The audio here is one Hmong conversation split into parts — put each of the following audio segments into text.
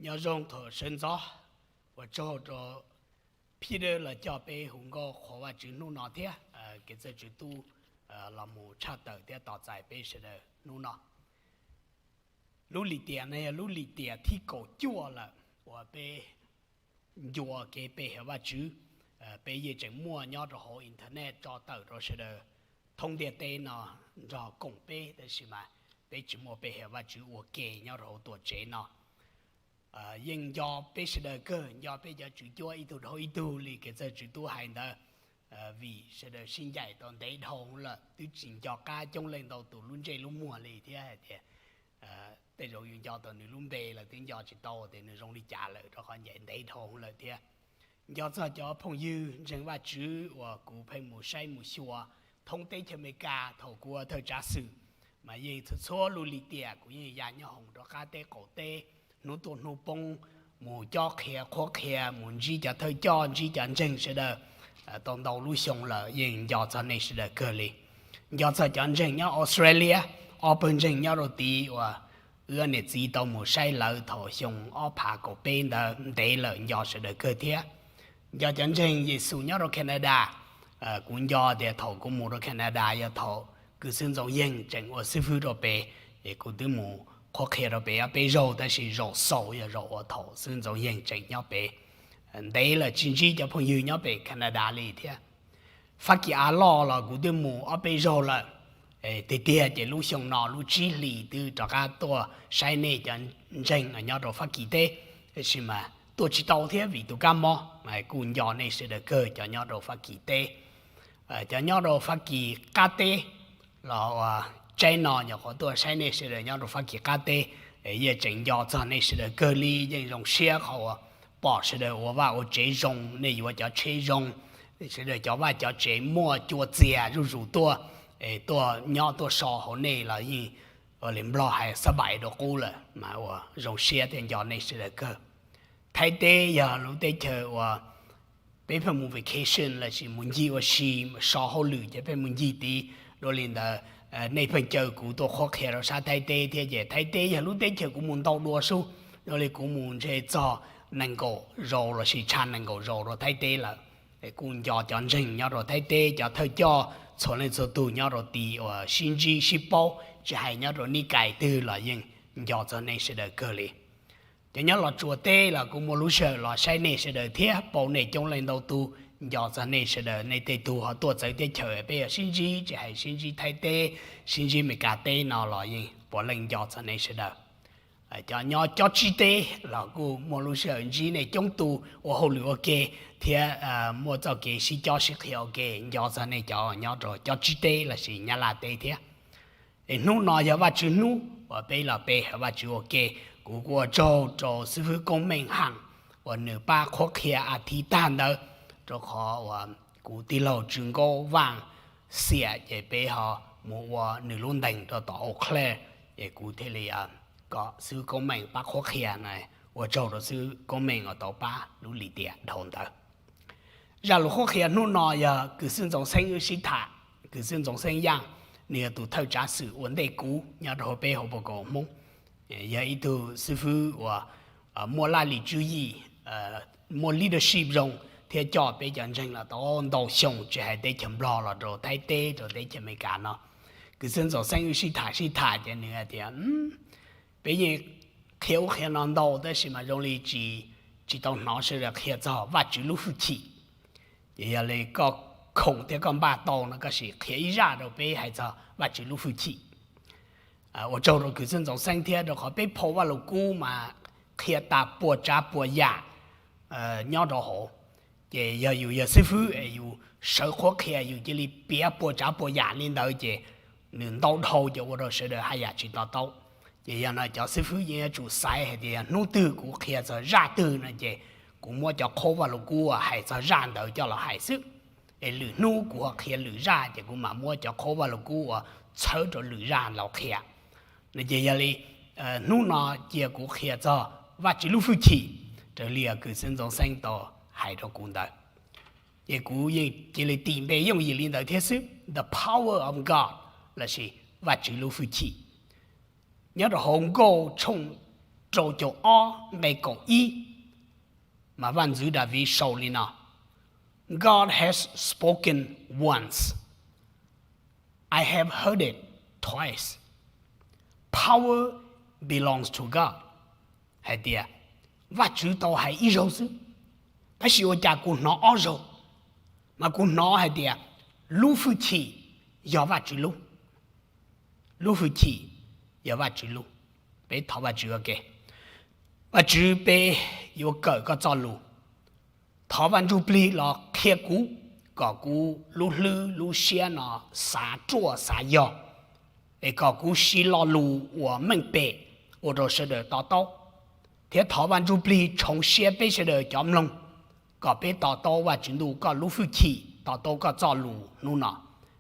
Nyob zoo thaum sawv ntxov, ua tsaug rau Peter los coj peb hu nkauj qhuas Vajtswv hnub no thiab kev txawj tswv tub los mus tshaj tawm thiab tos txais peb sawv daws hnub no. Lub lim tiam no yog lub lim tiam thib kaum cuaj lawm uas peb ncua kev pe hawm Vajtswv. Peb yeej tseem muaj nyob rau hauv internet tso tawm rau sawv daws thoob ntiaj teb no nrog koom peb, tab sis mas peb tsis muaj pe hawm Vajtswv ua ke nyob rau hauv tuam tsev no. Yeej nco peb sawv daws kawg, nco peb cov tswv cuab ib tug dhau ib tug li kev txawj tswv tub hais ntawd, vim sawv daws sib ncaim tau ntev dhau lawm, twb tsis nco qab coob leej ntau tus lub ntsej lub muag li thiab hais tias tej zaum yus nco tau nws lub npe los twb nco tsis tau tias nws zoo li cas lawm, rau qhov ncaim ntev dhau lawm thiab. Nco txog cov phooj ywg ntseeg Vajtswv uas kuv pheej mus saib mus xyuas thoob teb chaws Amelikas thaum kuv ua thawj tsav xwm, mas yeej txhua txhua lub lim tiam kuv yeej ya nyob hoom rau qab teb qaum teb, hnub tuaj hnub poob, mus cob qhia qhuab qhia, mus ntsib cov thawj coj, ntsib cov ntseeg sawv daws tau ntau lub xyoo lawm, yeej nco txog nej sawv daws kawg li. Nco txog cov ntseeg nyob Australia, ob pawg ntseeg nyob rau tid uas wb niam txiv tau mus saib lawv thaum xyoo ob phav kaum peb ntawd, ntev lawm, nco sawv daws kawg thiab. Nco cov ntseeg Yexus nyob rau Canada, kuv nco tias thaum kuv mus rau Canada yog thaum kwv xwb Ntxoov Yeeg tseem ua xib fwb rau pem, es kuv twb mus qhuab qhia rau pem ob peb zaug, tab sis zaum xaus yog zaum uas thaum xwb Ntxoov Yeeg tseem nyob pem. Ntev lawm tsis ntsib cov phooj ywg nyob pem Canada li thiab. Fab Kis av loj los kuv twb mus ob peb zaug lawm. Tiag tiag ces lub xyoo no lub tsib hlis twb rov qab tuaj saib nej cov ntseeg nyob rau Fab Kis teb, tab sis mas tuaj tsis tau thiab vim tus kab mob, mas kuj nco nej sawv daws kawg cov nyob rau Fab Kis teb. Cov nyob rau Fab Kis qab teb los tsaib no nyuam qhuav tuaj saib nej sawv daws nyob rau Fab Kis qab teb, yeej tseem nco txog nej sawv daws kawg li. Yeej zoo siab qhov uas pom sawv daws ua vaj ua tsev zoo, nej yuav cov tsheb zoo, sawv daws cov vaj cov tsev muaj cua txias zuj zus tuaj, tuaj nyob tuaj so hauv nej los yeej ua li Nplog hais xab pais rau qub lawm, mas ua zoo siab thiab nco nej sawv daws kawg. Thaib teb yog lub teb chaws uas peb pheej mus vacation lossis mus ncig ua si, so hauj lwm ces pheej mus ncig tid. Dua li ntawd, nej pheej caw kuv tuaj qhuab qhia rau sab Thaib teb thiab, ces Thaib teb yog lub teb chaws kuv mus ntau dua sub. Dua li kuv mus ntshe txog nees nkaum zaus lossis tshaj nees nkaum zaus rau Thaib teb lawm. Kuj nco cov ntseeg nyob rau Thaib teb, cov thawj coj txhua leej txhua tug nyob rau tid uas sib ntsib sib paub, tsis hais nyob rau nib kais twg los yeej nco txog nej sawv daws kawg li. Cov nyob Los Tsuas teb los kuv muaj lub sij hawm los saib nej sawv daws thiab, paub nej coob leej ntau tus, nco txog nej sawv daws. Nej tej tug ho tuaj txawv teb chaws, peb yog sib ntsib, tsis hais sib ntsib Thaib teb, sib ntsib Meskas teb no los yeej puav leej nco txog nej sawv daws. Cov nyob Cob Tsib teb los kuj muaj lub sij hawm ntsib nej coob tus ua hauj lwm ua ke thiab muaj txoj kev sib cob sib qhia ua ke, nco txog nej cov nyob rau Cob Tsib teb lossis Nyab Laj teb thiab. Es hnub no yog Vajtswv hnub uas peb los pe hawm Vajtswv ua ke. Kuv kuj ua tsaug rau xib fwb Koob Meej Ham uas nws pab qhuab qhia a thiv tag ntawd, rau qhov uas kuv tij laug Tswv Nkaub Vaj xiam ces peb ho mus ua nws lub ntees rau tom Eau Claire, ces kuv thiaj li kom xib fwb Koob Meej pab qhuab qhia na. Ua tsaug rau xib fwb Koob Meej uas tau pab lub lim tiam dhau ntawd. Zaj lus qhuab qhia hnub no yog kwv xwb Ntxoov Xeeb wb sib tham. Kwv xwb Ntxoov Xeeb Yaj, nws yog tus thawj tsav xwm ua ntej kuv nyob rau hauv peb hauv pab kaum Hmoob. Yog ib tug xib fwb uas muaj laj lim tswv yim, muaj leadership zoo thiab coj peb cov ntseeg los tau ntau xyoo, tsis hais teb chaws Nplog los rau Thaib teb rau teb chaws Amelikas no. Kwv xwb Ntxoov Xeeb wb sib tham sib tham ces nws hais tias, peb yeej qhia ub qhia no ntau tab sis mas zoo li tsis, tsis tau hnov sawv daws qhia txog Vajtswv lub hwj chim. Ces yog li koj khoom thiab koj npaj tau no koj sim qhia ib zaj rau peb hais txog Vajtswv lub hwj chim. Ua tsaug rau kwv xwb Ntxoov Xeeb thiab, rau qhov peb phau Vaj Lug Kub mas qhia tas puas tsav puas yam nyob rau hauv. Ces yog yus yog xib fwb es yus sawv qhuab qhia yus cia li piav puas tsav puas yam li ntawd ces nws ntau dhau ces ua rau sawv daws haj yam tsis to taub. Ces yog no cov xib fwb yeej yuav tsum xaiv hais tias yog hnub twg kuv qhia txog zaj twg no ces kuv muab cov qhab Vaj Lug Kub uas hais txog zaj ntawd coj los hais xwb. Es lwm hnub kuv ho qhia lwm zaj ces kuv mam muab cov qhab Vaj Lug Kub uas txhawb rau lwm zaj los qhia. No ces yog li hnub no cia kuv qhia txog Vajtswv lub hwj chim raws li kwv xwb Ntxoov Xeeb tau hais rau kuv ntawd. Ces kuv yeej cia li tis npe yooj yim li ntawd thiab xwb, The Power of God lossis Vajtswv lub hwj chim. Nyob rau hauv Nkauj tshooj rau caum ob nqe kaum ib, mas vaj ntxwv Daviv sau li no: God has spoken once, I have heard it twice. Power belongs to God. Hais tias Vaj Tswv tau hais ib zaug xwb, tab sis ua cas kuv hnov ob zaug, mas kuv hnov hais tias lub hwj chim yog Vaj Tswv lub. Lub hwj chim yog Vaj Tswv lub. Peb thov Vaj Tswv ua ke. Vaj Tswv, peb yuav kawm koj txoj lus. Thov Vaj Ntsujplig los qhia kuv, kom kuv lub hlwb lub siab no xav ruaj xav yog, es kom kuv siv lo lus uas meej pem ua rau sawv daws to taub. Thiab thov Vaj Ntsujplig tshoov siab peb sawv daws cov mloog, kom peb to taub Vaj Tswv Ntuj koj lub hwj chim, to taub koj txoj lus hnub no.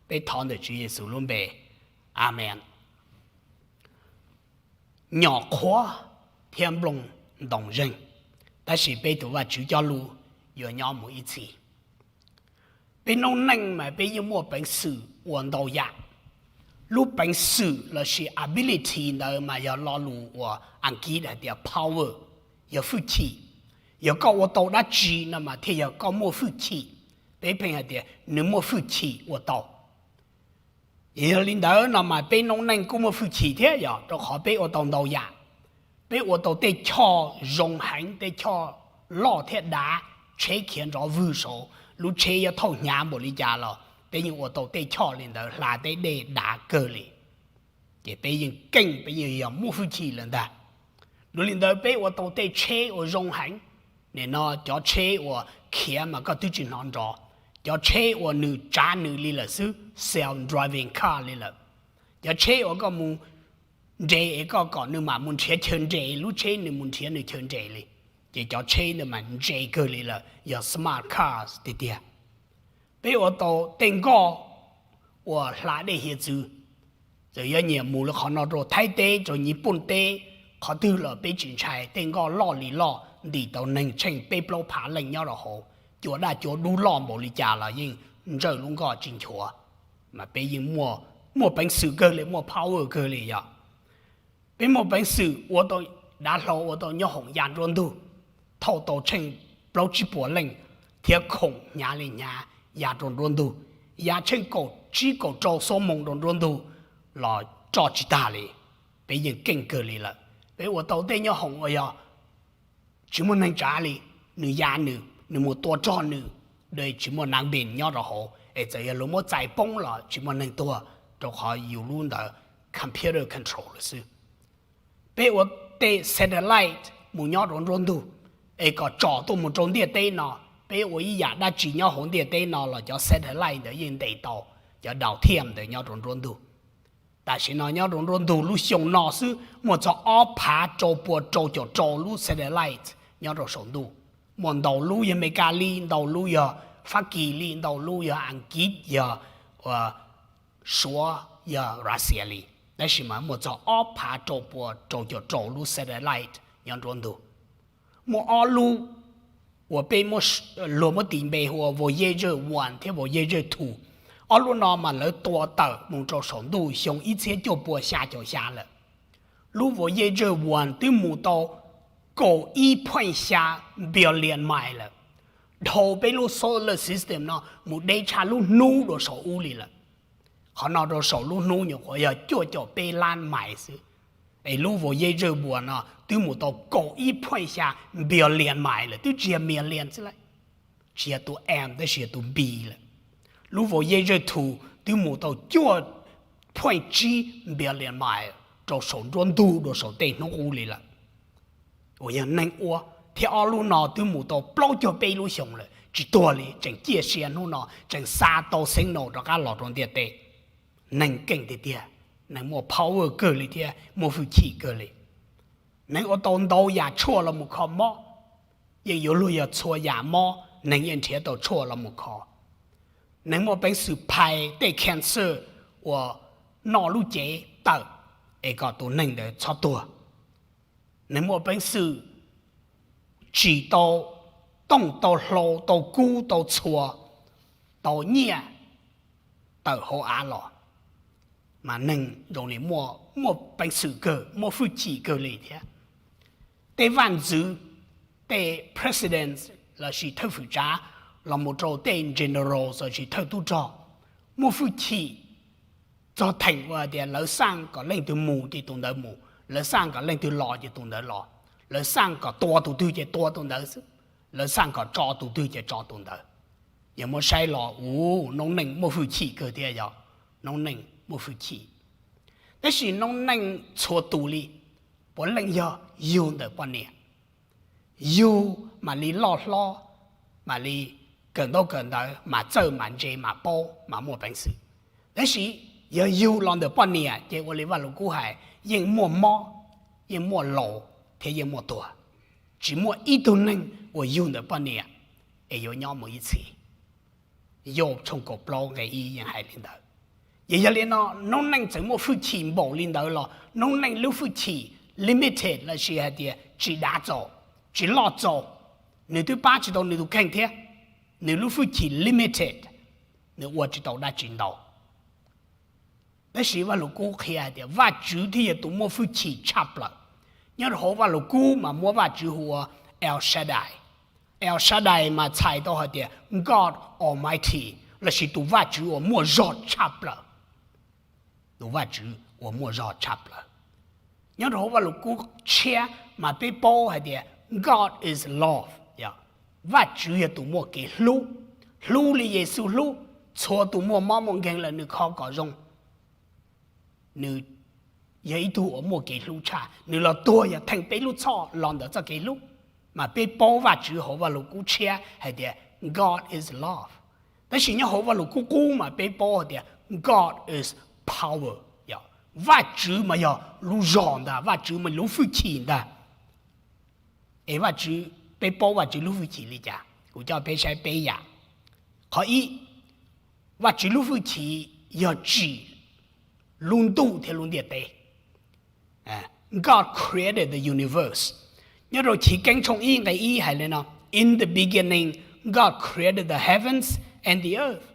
Peb thov ntawm Tswv Yexus lub npe, Amees. Nyom qhuav thiab nplooj ntoos zeeg, tab sis peb tus Vaj Tswv cov lus yuav nyob mus ib txhis. Peb noob neej mas peb yeej muaj peev xwm ua ntau yam. Lub peev xwm lossis ability ntawd mas yog lo lus uas Askiv hais tias power, yog hwj chim. Yog koj ua tau dab tsi no mas thiaj yog koj muaj hwj chim. Peb pheej hais tias nws muaj hwj chim ua tau. Yog li ntawd no mas peb noob neej kuj muaj hwj chim thiab yog rau qhov peb ua tau ntau yam. Peb ua tau tej choj zoo heev, tej choj loj thiab dav, tsheb khiav nrov vwg saud, lub tsheb yuav thauj hnyav npaum li cas los peb yeej ua tau tej choj li ntawd hla tej dej dav kawg li. Ces peb yeej keej, peb yeej yog muaj hwj chim lawm ntag. Dua li ntawd peb ua tau tej tsheb uas zoo heev, nim no cov tsheb uas khiav mas koj twb tsis hnov nrov, cov tsheb uas nws tsav nws li lawm xwb, self driving car li lawm. Cov tsheb uas koj mus nres es koj kom nws mam mus nrhiav chaw nres, lub tsheb nws mus nrhiav nws chaw nres li. Ces cov tsheb ntawd mas ntse kawg li lawm, yog smart cars tiag tiag. Peb ua tau tej nkoj uas hla dej hiav txwv, txawm yuav nyiam mus li qhov no rau Thaib teb rau Nyij Pooj teb, qhov twg los peb tsis ntshai, tej nkoj loj li loj ntim tau neeg tsheej peb plaub phav leej nyob rau hauv, cua daj cua dub loj npaum li cas los yeej ntsawj lub nkoj tsis nchuav. Mas peb yeej muaj peev xwm kawg li, muaj power kawg li yog. Peb muaj peev xwm ua tau dav hlau, ua tau nyob hoom ya nruab ntug, thauj tau tsheej plaub tsib puas leej thiab khoom hnyav li hnyav ya rau nruab ntug, ya tsheej kaum tsib kaum rau xuab moos rau nruab ntug los roj tsis tag li. Peb yeej keej kawg li lawm. Peb ua tau tej nyob hoom uas yog tsis muaj neeg tsav li, nws ya nws, nws mus tua rog nws, tsis muaj nav npes nyob rau hauv, es txawm yog luag muab txais poob los tsis muaj neeg tuag, rau qhov yus lub ntawd computer control lawm xwb. Peb ua tej satellite mus nyob rau nruab ntug, es kom tsom tuaj mus rau ntiaj teb no. Peb ua ib yam dab tsi nyob hauv ntiaj teb no los cov satellite ntawd yeej ntes tau cov daus thiaj ntawd nyob rau nruab ntug. Tam sim no nyob rau nruab ntug lub xyoo no xwb muaj txog ob phav rau pua rau caum rau lub satellite nyob rau saum ntuj. Muaj ntau lub yog Meskas li, ntau lub yog Fab Kis li, ntau lub yog Askiv, yog Suav, yog Russia li. Tab sis mas muaj txog ob phav rau pua rau caum rau lub satellite nyob nruab ntug. Muaj ob lub uas peb, luag muab tis npe hu ua Voyager one thiab Voyager two. Ob lub no mas lawv tua tawm mus rau saum ntuj xyoo ib txhiab cuaj pua xya caum xya lawm. Lub Voyager one twb mus tau kaum ib point xya billion miles lawm, dhau peb lub solar system no mus deb tshaj lub hnub dua saum ub li lawm. Qhov no rau saum lub hnub nyuam qhuav yog cuaj caum peb lab mais xwb, es lub Voyager one no twb mus tau kaum ib point xya billion mais lawm, twb tsis yog million xwb lawm, tsis yog tus M tab sis yog tus B lawm. Lub Voyager two twb mus tau cuaj point tsib billion mais rau saum nruab ntug dua saum tej hnub qub li lawm uas yog neeg ua, thiab ob lub no twb mus tau plaub caug peb lub xyoo lawm tsis tuag li, tseem ciaj sia hnub no tseem xa tau signal rov qab los rau ntiaj teb. Neeg keej tiag tiag, neeg muaj power kawg li thiab muaj hwj chim kawg li. Neeg ua tau ntau yam tshuaj los mus kho mob, yeej yuav luag yog txhua yam mob neeg yeej nrhiav tau tshuaj los mus kho. Neeg muaj peev xwm phais tej cancer uas noj lub cev tawm es kom tus neeg ntawd txhob tuag. Neeg muaj peev xwm tsim tau tooj tau hlau tau kub tau txhua tau nyiaj tawm hauv av los, mas neeg zoo li muaj peev xwm kawg, muaj hwj chim kawg li thiab. tej vaj ntxwv, tej president lossis thawj fwm tsav, los mus rau tej general lossis thawj tub rog, muaj hwj chim txog theem uas tias lawv xaj kom leej twg mus ces tus ntawd mus, lawv xaj kom leej twg los ces tus ntawd los, lawv xaj kom tua tus twg ces tua tus ntawd xwb, lawv xaj kom tso tus twg ces tso tus ntawd. Yog muab saib los, u, noob neej muaj hwj chim kawg thiab, yog noob neej muaj hwj chim. Tab sis noob neej txhua tus li, puav leej yog yug ntawm poj niam. Yug mam li loj hlob, mam li kawm ntaub kawm ntawv, mam txawj mam ntse mam paub mam muaj peev xwm. Tab sis yog yug los ntawm poj niam ces ua li Vaj Lug Kub hais, yeej muaj mob, yeej muaj laus thiab yeej muaj tuag. Tsis muaj ib tug neeg uas yug ntawm poj niam es yuav nyob mus ib txhis. Yob tshooj kaum plaub nqe ib yeej hais li ntawd. Ces yog li no, noob neej txawm muaj hwj chim npaum li ntawd los noob neej lub hwj chim limited lossis hais tias tsis dav txaus, tsis loj txaus. Nws twb pab tsis tau nws tus kheej thiab, nws lub hwj chim limited, nws ua tsis tau dab tsi ntau. Tab sis Vaj Lug Kub qhia hais tias Vajtswv thiaj yog tus muaj hwj chim tshaj plaws. Nyob rau hauv Vaj Lug Kub mas muab Vajtswv hu ua El Shaddai. El Shaddai mas txhais tau hais tias God Almighty, lossis tus Vajtswv uas muaj zog tshaj plaws. Tus Vajtswv uas muaj zog tshaj plaws. Nyob rau hauv Vaj Lug Kub tshiab mas peb paub hais tias God is love, Vajtswv yog tus muaj kev hlub, hlub li Yexus hlub. Txhua tus muaj mob muaj nkeeg lawm nws kho kom zoo. Nws yog ib tug uas muaj kev hlub tshaj, nws los tuag yog theej peb lub txhoj los ntawm txoj kev hlub. Mas peb paub Vajtswv hauv Vaj Lug Kub tshiab hais tias God is love. Tab sis nyob hauv Vaj Lug Kub qub mas peb paub hais tias God is power, Vajtswv mas yog lub zog ntag, Vajtswv mas lub hwj chim ntag. Es Vajtswv, peb paub Vajtswv lub hwj chim li cas? Kuv coj peb saib peb yam. Qhov ib, Vajtswv lub hwj chim yog tsim lub ntuj thiab lub ntiaj teb. God created the universe. Nyob rau Chiv Keeb tshooj ib nqe ib hais li no: In the beginning, God created the heavens and the earth.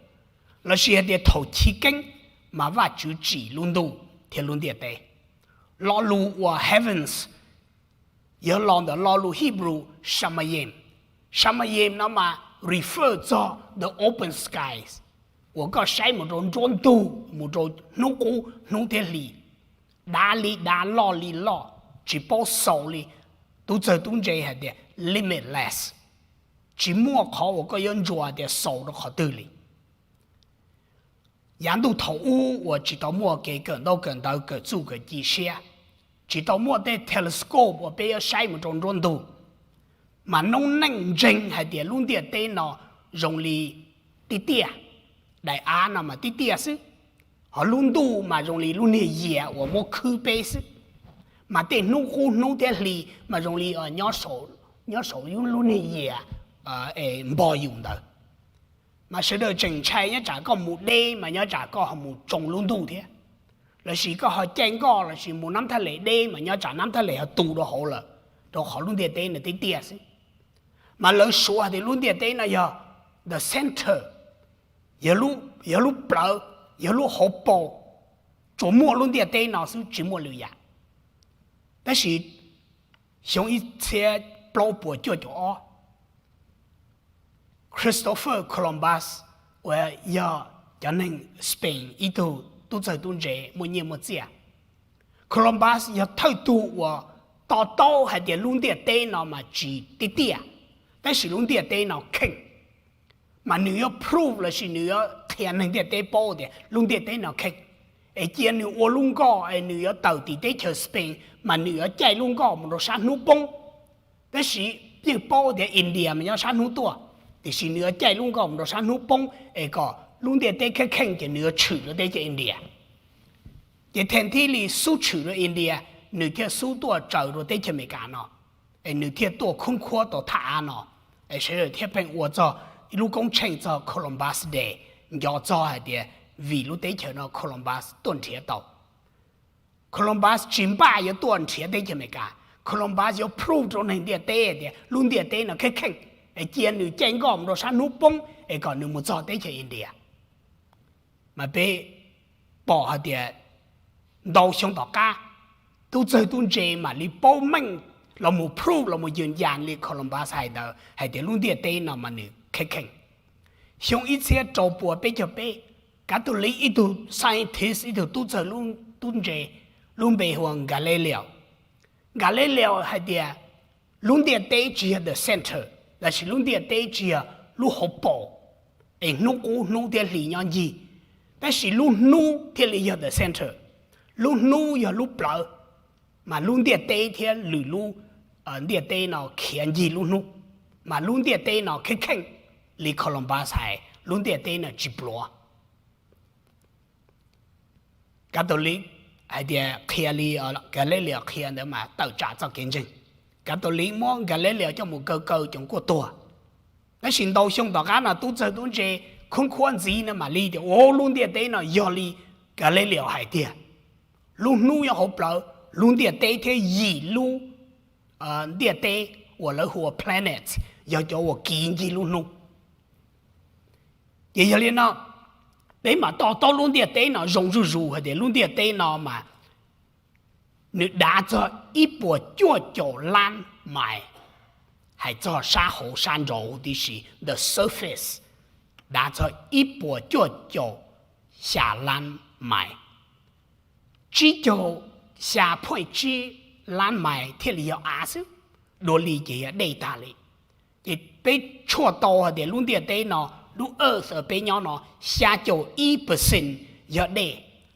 Lossis hais tias thaum chiv keeb mas Vajtswv tsim lub ntuj thiab lub ntiaj teb. Lo lus uas heavens yog los ntawm lo lus Hebrew shamayim. Shamayim no mas refer txog the open skies, uas koj saib mus rau nruab ntug, mus rau hnub qub hnub thiab hli, dav li dav, loj li loj, tsis paub xaus li. Tub txawg tub ntse hais tias limitless, tsis muaj qhov uas koj yuav ntsuas tias xaus rau qhov twg li. Yav ntuj thaum ub uas tsis tau muaj kev kawm ntaub kawm ntawv, kawm txuj kawm ci siab, tsis tau muaj tej telescope uas peb yuav saib mus rau nruab ntug, mas noob neej ntseeg hais tias lub ntiaj teb no zoo li tib tiaj, daim av no mas tib tiaj xwb, ho lub ntuj mas zoo li lub niag yias uas muab khwb peb xwb, mas tej hnub qub hnub thiab hli mas zoo li nyob saum lub niag yias es npog yus ntawd. Mas sawv daws tseem ntshai nyob tsam koj mus deb mas nyob tsam koj ho mus tsoo lub ntuj thiab, lossis koj ho caij nkoj lossis mus nab thaj les deb mas nyob tsam nab thaj les ho tu rau hauv lawm, rau qhov lub ntiaj teb no tib tiaj xwb. Mas lawv suav hais tias lub ntiaj teb no yog the center, yog lub plawv, yog lub hauv paus, tsuas muaj lub ntiaj teb no xwb tsis muaj lwm yam. Tab sis xyoo ib txhiab plaub puas cuaj caum ob, Christopher Columbus uas yog cov neeg Spain ib tug tub txawg tub ntse muaj nyiaj muaj txiaj. Columbus yog thawj tug uas to taub hais tias lub ntiaj teb no mas tsis tib tiaj, tab sis lub ntiaj teb no kheej. Mas nws yuav prove lossis nws yuav qhia neeg ntiaj teb paub tias lub ntiaj teb no kheej. Es cia nws ua lub nkoj es nws yuav tawm tim teb chaws Spain, mas nws yuav caij lub nkoj mus rau sab hnub poob. Tab sis yeej paub tias India mas nyob sab hnub tuaj, tiam sis nws yuav caij lub nkoj mus rau sab hnub poob es kom lub ntiaj teb kheej kheej ces nws yuav tshwm rau teb chaws India. Ces theem thib li xub tshwm rau India, nws thiaj xub tuaj tsaws rau teb chaws Amelikas no, es nws thiaj tuaj khub khuab tau thaj av no. Es sawv daws thiaj pheej ua txog ib lub koob tsheej txog Columbus Day, nco txog hais tias vim lub teb chaws no Columbus tuaj nrhiav tau. Columbus tsis npaj yuav tuaj nrhiav teb chaws Amelikas, Columbus yuav prove rau neeg ntiaj teb tias lub ntiaj teb no kheej kheej, es cia nws caij nkoj mus rau sab hnub poob es kom nws mus txog teb chaws India. Mas peb pom hais tias ntau xyoo tom qab, tub txawg tub ntse mam li paub meej los mus prove, los mus yws yas li Columbus hais ntawd hais tias lub ntiaj teb no mas nws kheej kheej. Xyoo ib txhiab rau pua peb caug peb, Catholic ib tug scientist, ib tug tub txawg tub ntse, lub npe hu ua Galileo. Galileo hais tias lub ntiaj teb tsis yog the center, lossis lub ntiaj teb tsis yog lub hauv paus es hnub qub hnub thiab hli nyob ncig, tab sis lub hnub thiaj li yog the center. Lub hnub yog lub plawv, mas lub ntiaj teb thiab lwm lub ntiaj teb no khiav ncig lub hnub, mas lub ntiaj teb no kheej kheej li Columbus hais, lub ntiaj teb no tsis pluav. Catholic hais tias qhia li Galileo qhia ntawd mas tawm tsam txoj kev ntseeg. Catholic muab Galileo coj mus kaw kaw cov kuaj tuag. Tab sis ntau xyoo tom qab no tub txawg tub ntse khoob khuab ntxiv no mam li tias, u, lub ntiaj teb no yog li Galileo hais tiag. Lub hnub nyob hauv plawv, lub ntiaj teb thiab yim lub ntiaj teb uas lawv hu ua planets yog cov uas kiv ncig lub hnub. Ces yog li no, peb mam to taub lub ntiaj teb no zoo zuj zus hais tias lub ntiaj teb no mas nws dav txog ib puas cuaj caum lab mais, hais txog sab hauv sab nraud huv tib si, the surface, dav txog ib puas cuaj caum xya lab mais. Tsib caug xya point tsib lab mais thiaj li yog av xwb, dua li ces yog dej tag li. Ces peb tshuaj tau hais tias lub ntiaj teb no, lub earth peb nyob no, xya caum ib percent yog dej,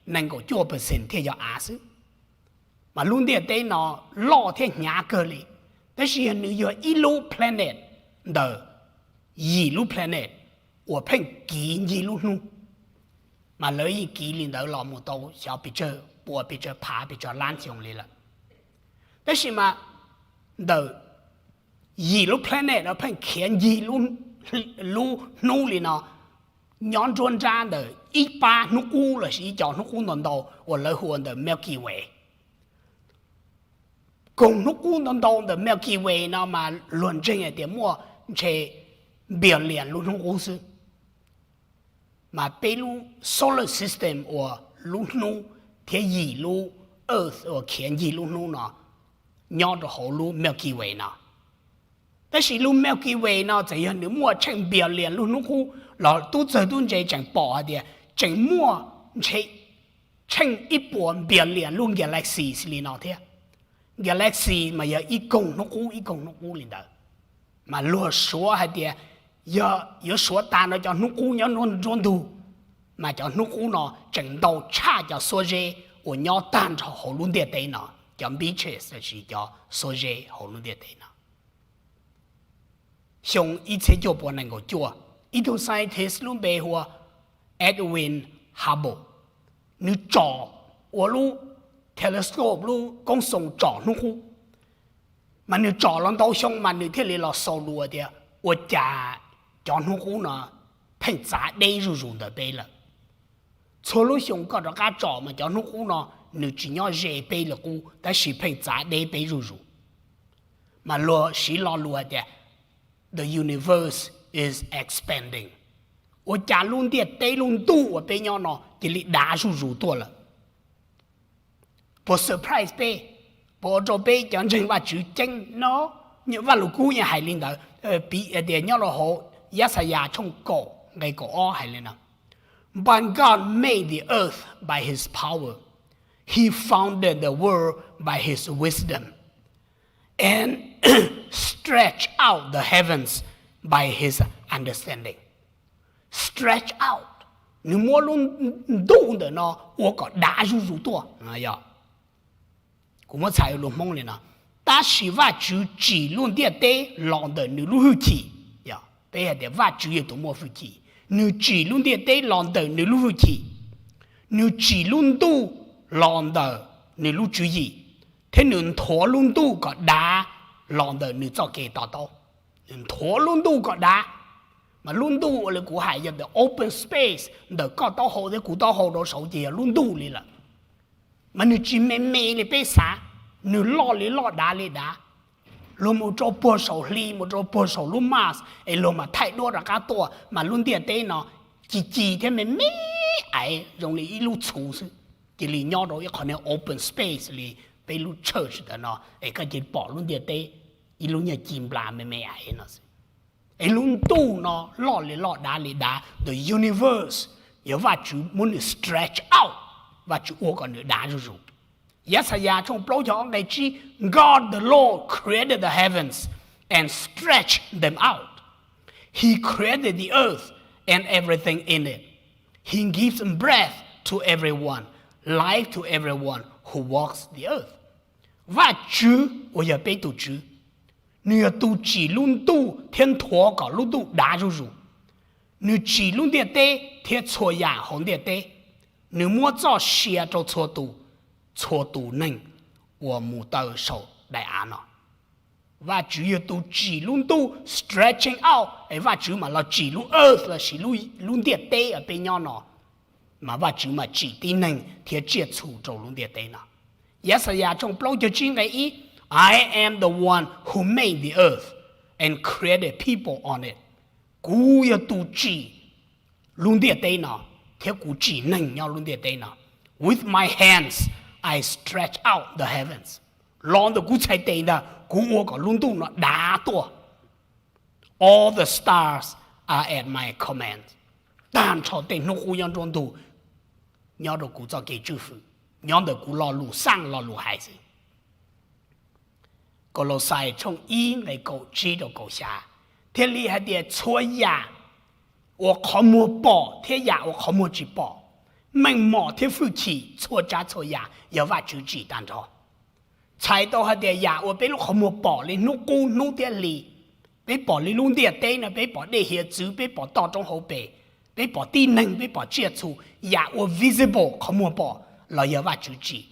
nees nkaum cuaj percent thiaj yog av xwb. Mas lub ntiaj teb no loj thiab hnyav kawg li, tab sis yog nws yog ib lub planet ntawm yim lub planet uas pheej kiv ncig lub hnub, mas lawv yeej kiv li ntawd los mus tau xyov pes tsawg pua pes tsawg phav pes tsawg lab xyoo li lawm. Tab sis mas ntawm yim lub planet no pheej khiav ncig lub hnub li no, nyob nruab nrab ntawm ib pab hnub qub lossis ib co hnub qub ntau ntau uas lawv hu ua ntawm Milky Way. Koog hnub qub ntau ntau ntawm Milky Way no mas luag ntseeg hais tias muaj ntshe billion lub hnub qub xwb. Mas peb lub solar system uas lub hnub thiab yim lub earth uas khiav ncig lub hnub no nyob rau hauv lub Milky Way no. Tab sis lub Milky Way no txawm yog nws muaj tsheej billion lub hnub qub los tub txawg tub ntse tseem pom hais tias tseem muaj ntshe tsheej ib puas billion lub galaxy li no thiab. Galaxy mas yog ib koog hnub qub ib koog hnub qub li ntawd. Mas luag suav hais tias yog yuav suav tag no cov hnub qub nyob nruab ntug, mas cov hnub qub no tseem ntau tshaj cov xuab zeb uas nyob tag nrho hauv lub ntiaj teb no, cov beaches lossis cov xuab zeb hauv lub ntiaj teb no. Xyoo ib txhiab cuaj puas nees nkaum cuaj, ib tug scientist lub npe hu ua Edwin Hubble, nws tsom ua lub telescope, lub koob xoos tsom hnub qub. Mas nws tsom los ntau xyoo mas nws thiaj li los xaus lus tias ua cas cov hnub qub no pheej txav deb zuj zus ntawm peb lawm. Txhua lub xyoo koj rov qab tsom mas cov hnub qub no nws tsis nyob ze peb li qub, tab sis pheej txav deb peb zuj zus. Mas luag siv lo lus hais tias the universe is expanding. Ua cas lub ntiaj teb lub ntuj uas peb nyob no cia li dav zuj zus tuaj lawm? Puas surprise peb? Puas ua rau peb cov ntseeg Vajtswv ceeb no? Vaj Lug Kub yeej hais li ntawd, piv tias nyob rau hauv Yaxayas tshooj kaum nqe kaum ob hais li no: But God made the earth by his power, he founded the world by his wisdom, and stretched out the heavens by his understanding. Stretch out, nws muab lub ntuj ntawm no ua kom dav zuj zus tuaj. Kuv muab txhais lus Hmoob li no: Tab sis Vajtswv tsim lub ntiaj teb los ntawm nws lub hwj chim. Peb hais tias Vajtswv yog tus muaj hwj chim, nws tsim lub ntiaj teb los ntawm nws lub hwj chim, nws tsim lub ntuj los ntawm nws lub tswv yim, thiab nws nthuav lub ntuj kom dav los ntawm nws txoj kev to taub. Nws nthuav lub ntuj kom dav. Mas lub ntuj uas li kuv hais yog the open space ntawm koj taub hau thiab kuv taub hau rau saud ces yog lub ntuj li lawm. Mas nws tsis me me li peb xav, nws loj li loj dav li dav. Luag mus rau puag saum hli, mus rau puag saum lub Mars es luag mam thaij duab rov qab tuaj, mas lub ntiaj teb no ci ci thiab me me aiv zoo li ib lub txhuv xwb, cia li nyob rau ib qho niag open space li peb lub church ntawm no es koj cia li pom lub ntiaj teb ib lub nyuag ci nplas me me ais no xwb. Es lub ntuj no loj li loj dav li dav, the universe, yog Vajtswv muab nws stretch out, Vajtswv ua kom nws dav zuj zus. Yaxayas tshooj plaub caug ob nqe tsib, God the Lord created the heavens and stretched them out. He created the earth and everything in it. He gives breath to everyone, life to everyone who walks the earth. Vajtswv uas yog peb tus Tswv, nws yog tus tsim lub ntuj thiab nthuav kom lub ntuj dav zuj zus. Nws tsim lub ntiaj teb thiab txhua yam hauv ntiaj teb. Nws muab txoj sia rau txhua tus, txhua tus neeg uas mus taw saum daim av no. Vajtswv yog tus tsim lub ntuj, stretching out, es Vajtswv mam los tsim lub earth lossis lub ntiaj teb uas peb nyob no, mas Vajtswv mas tsim tib neeg thiab tsiaj txhu rau lub ntiaj teb no. Yaxayas tshooj plaub caug tsib nqe ib, I am the one who made the earth and created people on it. Kuv yog tus tsim lub ntiaj teb no thiab kuv tsim neeg nyob lub ntiaj teb no. With my hands I stretch out the heavens. Los ntawm kuv txhais tes ntag kuv ua kom lub ntuj no dav tuaj. All the stars are at my command. Tag nrho tej hnub qub nyob nruab ntug nyob rau kuv txoj kev tswj hwm, nyob ntawm kuv lo lus xaj lo lus hais xwb. Kaulauxais tshooj ib nqe kaum tsib rau kaum xya thiaj li hais tias txhua yam uas qhov muag pom thiab yam uas qhov muag tsis pom, meej mom thiab hwj chim txhua tsav txhua yam yog Vajtswv tsim tag nrho. Txhais tau hais tias yam uas peb lub qhov muag pom li hnub qub hnub thiab hli, peb pom li lub ntiaj teb no, peb pom dej hiav txwv, peb pom toj roob hauv pes, peb pom tib neeg, peb pom tsiaj txhu, yam uas visible qhov muag pom los yog Vajtswv tsim.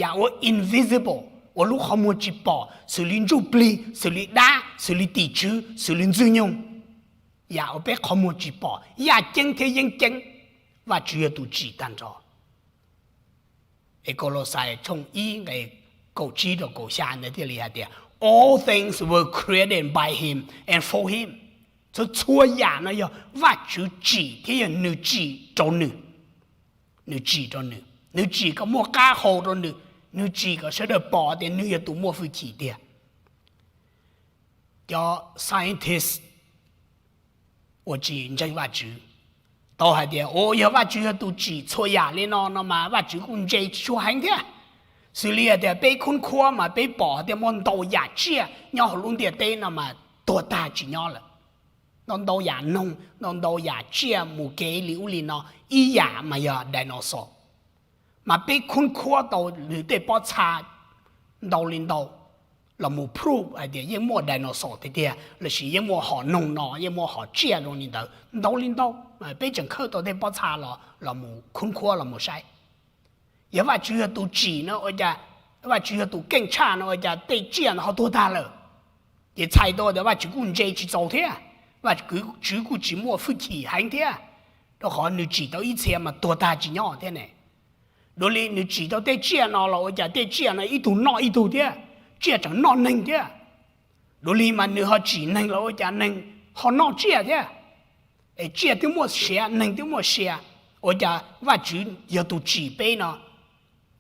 Yam uas invisible uas lub qhov muag tsis pom xws li ntsuj plig, xws li dab, xws li tim tswv, xws li ntxwg nyoog, yam uas peb qhov muag tsis pom yaj ceeb thiab yeeb ceeb, Vajtswv yog tus tsim tag nrho. Es Kaulauxais tshooj ib nqe kaum tsib rau kaum xya ntawd thiaj li hais tias all things were created by him and for him. Txhua txhua yam no yog Vajtswv tsim thiab yog nws tsim rau nws. Nws tsim rau nws, nws tsim kom muaj qab hau rau nws, nws tsim kom sawv daws pom tias nws yog tus muaj hwj chim tiag. Cov scientist uas tsis ntseeg Vajtswv tau hais tias u yog Vajtswv yog tus tsim txhua yam li no no mas Vajtswv kuj ntse tsis tshua heev thiab. Xws li hais tias peb khub khuab mas peb pom tias muaj ntau yam tsiaj nyob hauv lub ntiaj teb no mas tuag tag tsis nyob lawm. Ntau ntau yam noog, ntau ntau yam tsiaj mus kev li ub li no, ib yam mas yog dinosaur. Mas peb khub khuab tau nws tej pob txha ntau li ntau los mus prove hais tias yeej muaj dinosaur tiag tiag lossis yeej muaj hom noog no, yeej muaj hom tsiaj zoo li ntawd ntau li ntau. Peb tseem khawb tau tej pob txha los mus khub khuab los mus saib. Yog Vajtswv yog tus tsim no ua cas, Vajtswv yog tus keej tshaj no ua cas tej tsiaj no ho tuag tag lawm? Ces txhais tau tias Vajtswv kuj ntse tsis txaus thiab, Vajtswv kuj tsis muaj hwj chim heev thiab, rau qhov nws tsim tau ib txhia mas tuag tag tsis nyob thiab ne. Dua li nws tsim tau tej tsiaj no los ua cas tej tsiaj no ib tug noj ib tug thiab, tsiaj tseem noj neeg thiab. Dua li mas nws ho tsim neeg los ua cas neeg ho noj tsiaj thiab. Es tsiaj twb muaj sia, neeg twb muaj sia, ua cas Vajtswv yog tus tsim peb no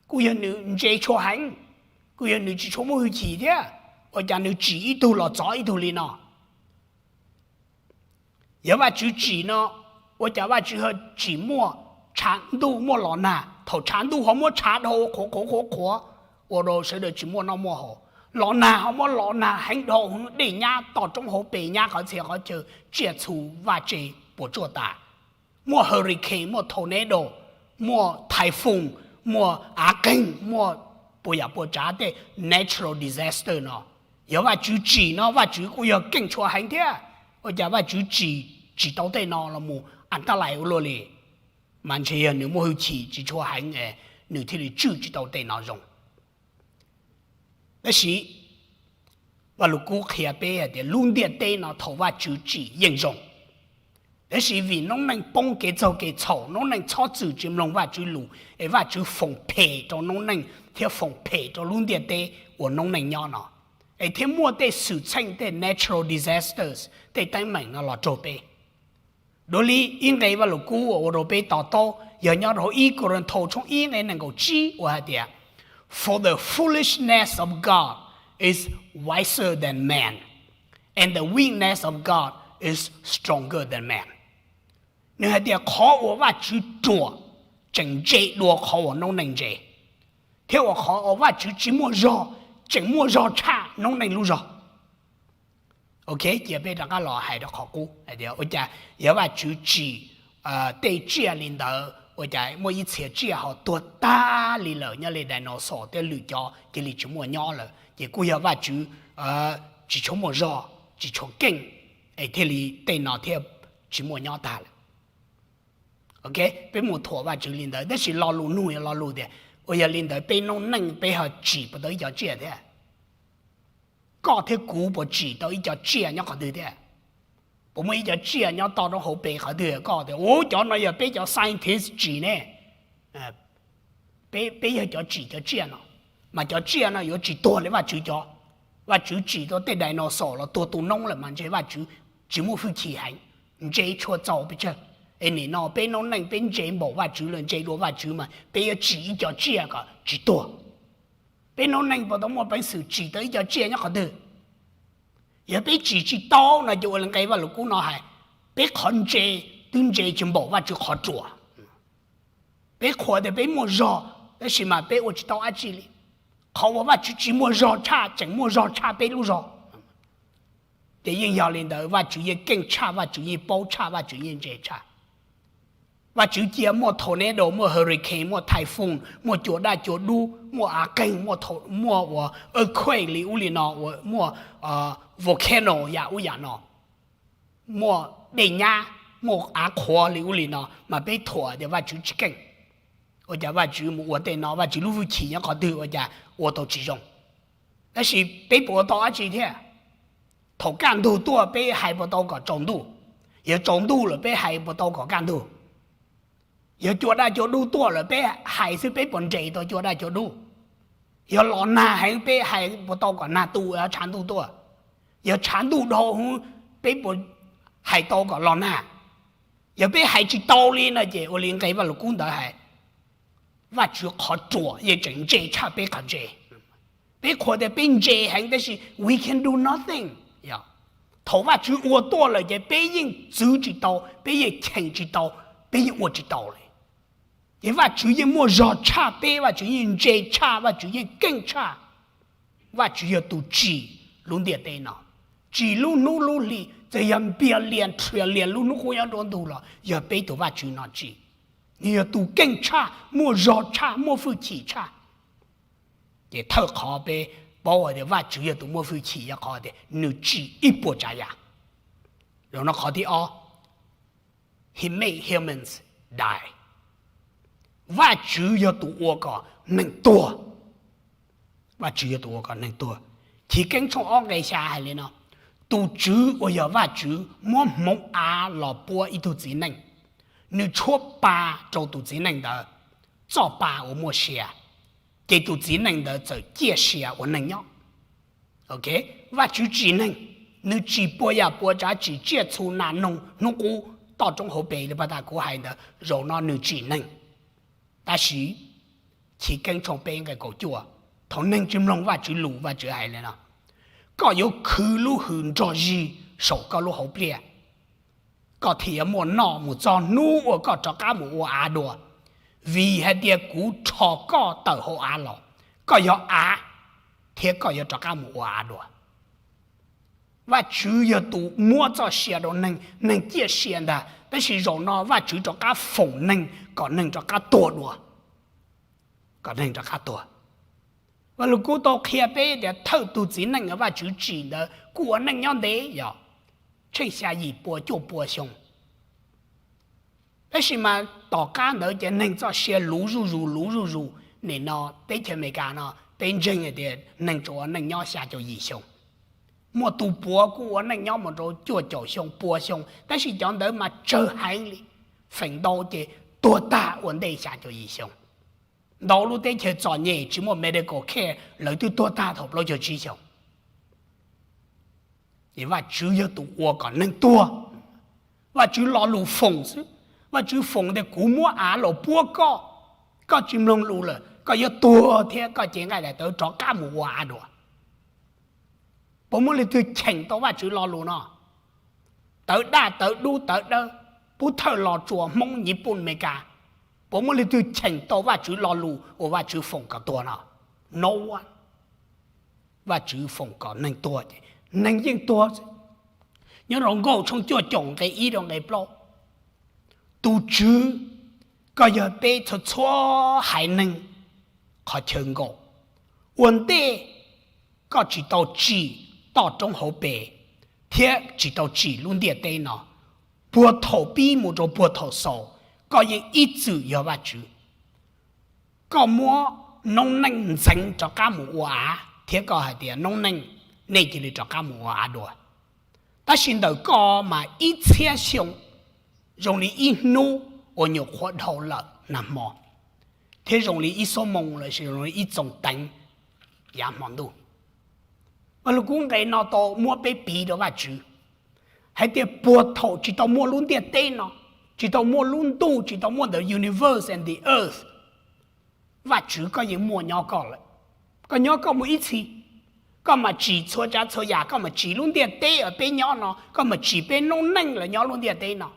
kuj yog nws ntse tshua heev, kuj yog nws tsis tshua muaj hwj chim thiab, ua cas nws tsim ib tug los txov ib tug li no? Yog Vajtswv tsim no, ua cas Vajtswv ho tsim muaj tshav ntuj muaj los nag, thaum tshav ntuj ho muab tshav dhau qhuav qhuav qhuav qhuav, ua rau sawv daws tsis muaj noj muaj haus. Los nag ho muab los nag heev dhau, dej nyab toj roob hauv pes, nyab qhov txhia qhov chaw, tsiaj txhu vaj tse puas tsuaj tas. Muaj hurricane, muaj tornado, muaj typhoon, muaj av qeeg, muaj puas yam puas tsav tej natural disaster no. Yog Vajtswv tsim no, Vajtswv kuj yog keej tshua heev thiab, ua cas Vajtswv tsim tsis tau tej no los mus a ta lais ua luaj li? Mas ntshe yog nws muaj hwj chim tsis tshua heev, nws thiaj li tswj tsis tau tej no zoo. Tab sis Vaj Lug Kub qhia peb hais tias lub ntiaj teb no thaum Vajtswv tsim yeej zoo, tab sis vim noob neej poob kev txaug kev txhaum, noob neej txhob txwm tsis mloog Vajtswv lus, es Vajtswv foom phem rau noob neej thiab foom phem rau lub ntiaj teb uas noob neej nyob no, es thiaj muaj tej xwm txheej tej natural disasters, tej teeb meem no los raug peb. Dua li ib nqe Vaj Lug Kub uas ua rau peb to taub yog nyob rau hauv ib Kauleethaus tshooj ib nqe nees nkaum tsib uas hais tias, For the foolishness of God is wiser than man, and the weakness of God is stronger than man. Nws hais tias qhov uas Vajtswv ruam tseem ntse dua qhov uas noob neej ntse, thiab uas qhov uas Vajtswv tsis muaj zog tseem muaj zog tshaj noob neej lub zog. Ok, cia peb rov qab los hais rau qhov qub hais tias ua cas yog Vajtswv tsim tej tsiaj li ntawd ua cas muaj ib txhia tsiaj ho tuag tag li lawm, nyob li dinosaur thiab lwm cov cia li tsis muaj nyob lawm, ces kuj yog Vajtswv tsis tshua muaj zog, tsis tshua keej, es thiaj li tej no thiaj tsis muaj nyob tag lawm. Ok, peb mus thuam Vajtswv li ntawd, tab sis lo lus nug yog lo lus tias, ua yog li ntawd peb noob neej peb ho tsim puas tau ib co tsiaj thiab? Koj thiab kuv puas tsim tau ib co tsiaj nyob qhov twg thiab? Puas muaj ib co tsiaj nyob toj roob hauv pes qhov twg koj tias, u, cov no yog peb cov scientist tsim ne? Peb yog cov tsim cov tsiaj no, mas cov tsiaj no yuav tsis tuag li Vajtswv cov. Vajtswv tsim tau tej dinosaur los tuag tu noob lawm mas ntshe Vajtswv tsis muaj hwj chim heev, ntse tshua txaus pes tsawg. Es nim no peb noob neej peb ntse npaum Vajtswv los ntse dua Vajtswv mas peb yuav tsim ib co tsiaj kom tsis tuag. Peb noob neej puas tau muaj peev xwm tsim tau ib co tsiaj nyob qhov twg? Yog peb tsim tsis tau no ces ua li nqe Vaj Lug Kub no hais, peb qhov ntse twb ntse tsis npaum Vajtswv qhov ruam. Peb qhuas tias peb muaj zog, tab sis mas peb ua tsis tau dab tsi li. Qhov uas Vajtswv tsis muaj zog tshaj tseem muaj zog tshaj peb lub zog. Ces yeej yog li ntawd, Vajtswv yeej keej tshaj, Vajtswv yeej paub tshaj, Vajtswv yeej ntse tshaj. Vajtswv cia muaj tornado, muaj hurricane, muaj typhoon, muaj cua daj cua dub, muaj av qeeg, muaj uas earthquake li ub li no, muaj volcano yam ub yam no, muaj dej nyab, muaj av qhuav li ub li no, mas peb thuam tias Vajtswv tsis keej. Ua cas Vajtswv mus ua tej no, Vajtswv lub hwj chim nyob qhov twg ua cas ua tau tsis zoo? Tab sis peb puas ua tau dab tsi thiab? Thaum kaj ntug tuaj peb hais puas tau kom tsaus ntuj? Yog tsaus ntuj lawm peb hais puas tau kom kaj ntug? Yog cua daj cua dub tuaj lawm peb hais xwb peb puas nres tau cua daj cua dub? Yog los nag heev peb hais puas tau kom nag tu tshav ntuj tuaj? Yog tshav ntuj dhau hwv peb puas hais tau kom los nag? Yog peb hais tsis tau li no ces ua li nqe Vaj Lug Kub ntawd hais, Vajtswv qhov ruam yeej tseem ntse tshaj peb qhov ntse. Peb qhuas tias peb ntse heev tab sis we can do nothing. Thaum Vajtswv ua tuaj lawm ces peb yeej txwv tsis tau, peb yeej cheem tsis tau, peb yeej ua tsis tau li. Ces Vajtswv yeej muaj zog tshaj peb, Vajtswv yeej ntse tshaj, Vajtswv yeej keej tshaj. Vajtswv yog tus tsim lub ntiaj teb no, tsim lub hnub lub hli, txawm yog billion trillion lub hnub qub nyob nruab ntug los yog peb tus Vajtswv no tsim. Nws yog tus keej tshaj, muaj zog tshaj, muaj hwj chim tshaj. Ces thawj qhov peb paub hais tias Vajtswv yog tus muaj hwj chim yog qhov tias nws tsim ib puas tsav yam. Zaum no qhov thib ob, he made humans die. Vajtswv yog tus ua kom neeg tuag. Vajtswv yog tus ua kom neeg tuag. Chiv Keeb tshooj ob nqe xya hais li no, tus Tswv uas yog Vajtswv muab hmoov av los puab ib tug txiv neej, nws tshuab pa rau tus txiv neej ntawd, txoj pa uas muaj sia, ces tus txiv neej ntawd txawm ciaj sia ua neeg nyob. Vajtswv tsim neeg, nws tsim puas yam puas tsav, tsim tsiaj txhu nas noog hnub qub toj roob hauv pes li pas tas kuv hais ntawd, zaum no nws tsim neeg. Tab sis Chiv Keeb tshooj peb nqe kaum cuaj, thaum neeg tsis mloog Vajtswv lus, Vajtswv hais li no, koj yuav khwv lub hws nrog zig saum koj lub hauv pliaj, koj thiaj yuav muaj noj mus txog hnub uas koj rov qab mus ua av dua, vim hais tias kuv rho koj tawm hauv av los, koj yog av, thiab koj yuav rov qab mus ua av dua. Vajtswv yog tus muab txoj sia rau neeg, neeg ciaj sia ntag, tab sis zaum no Vajtswv rov qab foom neeg kom neeg rov qab tuag dua, kom neeg rov qab tuag. Vaj Lug Kub tau qhia peb tias thawj tus txiv neej uas Vajtswv tsim ntawd kuj ua neej nyob ntev yog tsheej xya yim pua cuaj pua xyoo. Tab sis mas tom qab ntawd ces neeg txoj sia luv zuj zus luv zuj zus. Nim no teb chaws Amelikas no peb ntseeg hais tias neeg tsuas ua neej nyob xya caum yim xyoo. Muaj tus puav kuj ua neej nyob mus rau cuaj caum xyoo pua xyoo, tab sis cov ntawd mas tsawg heev li, feem ntau ces tuag tag ua ntej xya caum yim xyoo. Ntau lub teb chaws txom nyem tsis muaj medical care, lawv twb tuag tag thaum plaub caug tsib xyoo. Ces Vajtswv yog tus ua kom neeg tuag. Vajtswv lo lus foom xwb, Vajtswv foom tias kuv muab av los puab koj, koj tsis mloog lus lawm, Koj yuav tuag thiab koj cev nqaij daim tawv rov qab mus ua av dua. Puas muaj leej twg cheem tau Vajtswv lo lus no? Tawv daj tawv dub tawv dawb, pub thawj los tsuas Hmoob Nyij Pooj Amelikas, puas muaj leej twg cheem tau Vajtswv lo lus uas Vajtswv foom kom tuag no? No. Vajtswv foom kom neeg tuag ces neeg yeej tuag. Nyob rau Nkauj tshooj cuaj caum nqe ib rau nqe plaub, tus Tswv, koj yog peb txhua txhua haiv neeg qhov chaw nkaum. Ua ntej koj tsis tau tsim toj roob hauv pes thiab tsis tau tsim lub ntiaj teb no, puag thaum pib mus rau puag thaum xaus, koj yeej ib txwm yog Vajtswv. Koj muab noob neej ntxeev rov qab mus ua av thiab koj hais tias noob neej, nej cia li rov qab mus ua av dua. Tab sis ntawm koj mas ib txhiab xyoo zoo li ib hnub uas nyuam qhuav dhau lawm nag hmo, thiab zoo li ib xuab moos los sis zoo li ib txoos teev yav hmo ntuj. Vaj lug kub nqe no tau muab peb piv rau Vajtswv hais tias puag thaum tsis tau muaj lub ntiaj teb no, tsis tau muaj lub ntuj, tsis tau muaj the universe and the earth, Vajtswv koj yeej muaj nyob koj lawm. Koj nyob koj mus ib txhis, koj mam tsim txhua tsav txhua yam, koj mam tsim lub ntiaj teb uas peb nyob no, koj mam tsim peb noob neej los nyob lub ntiaj teb no.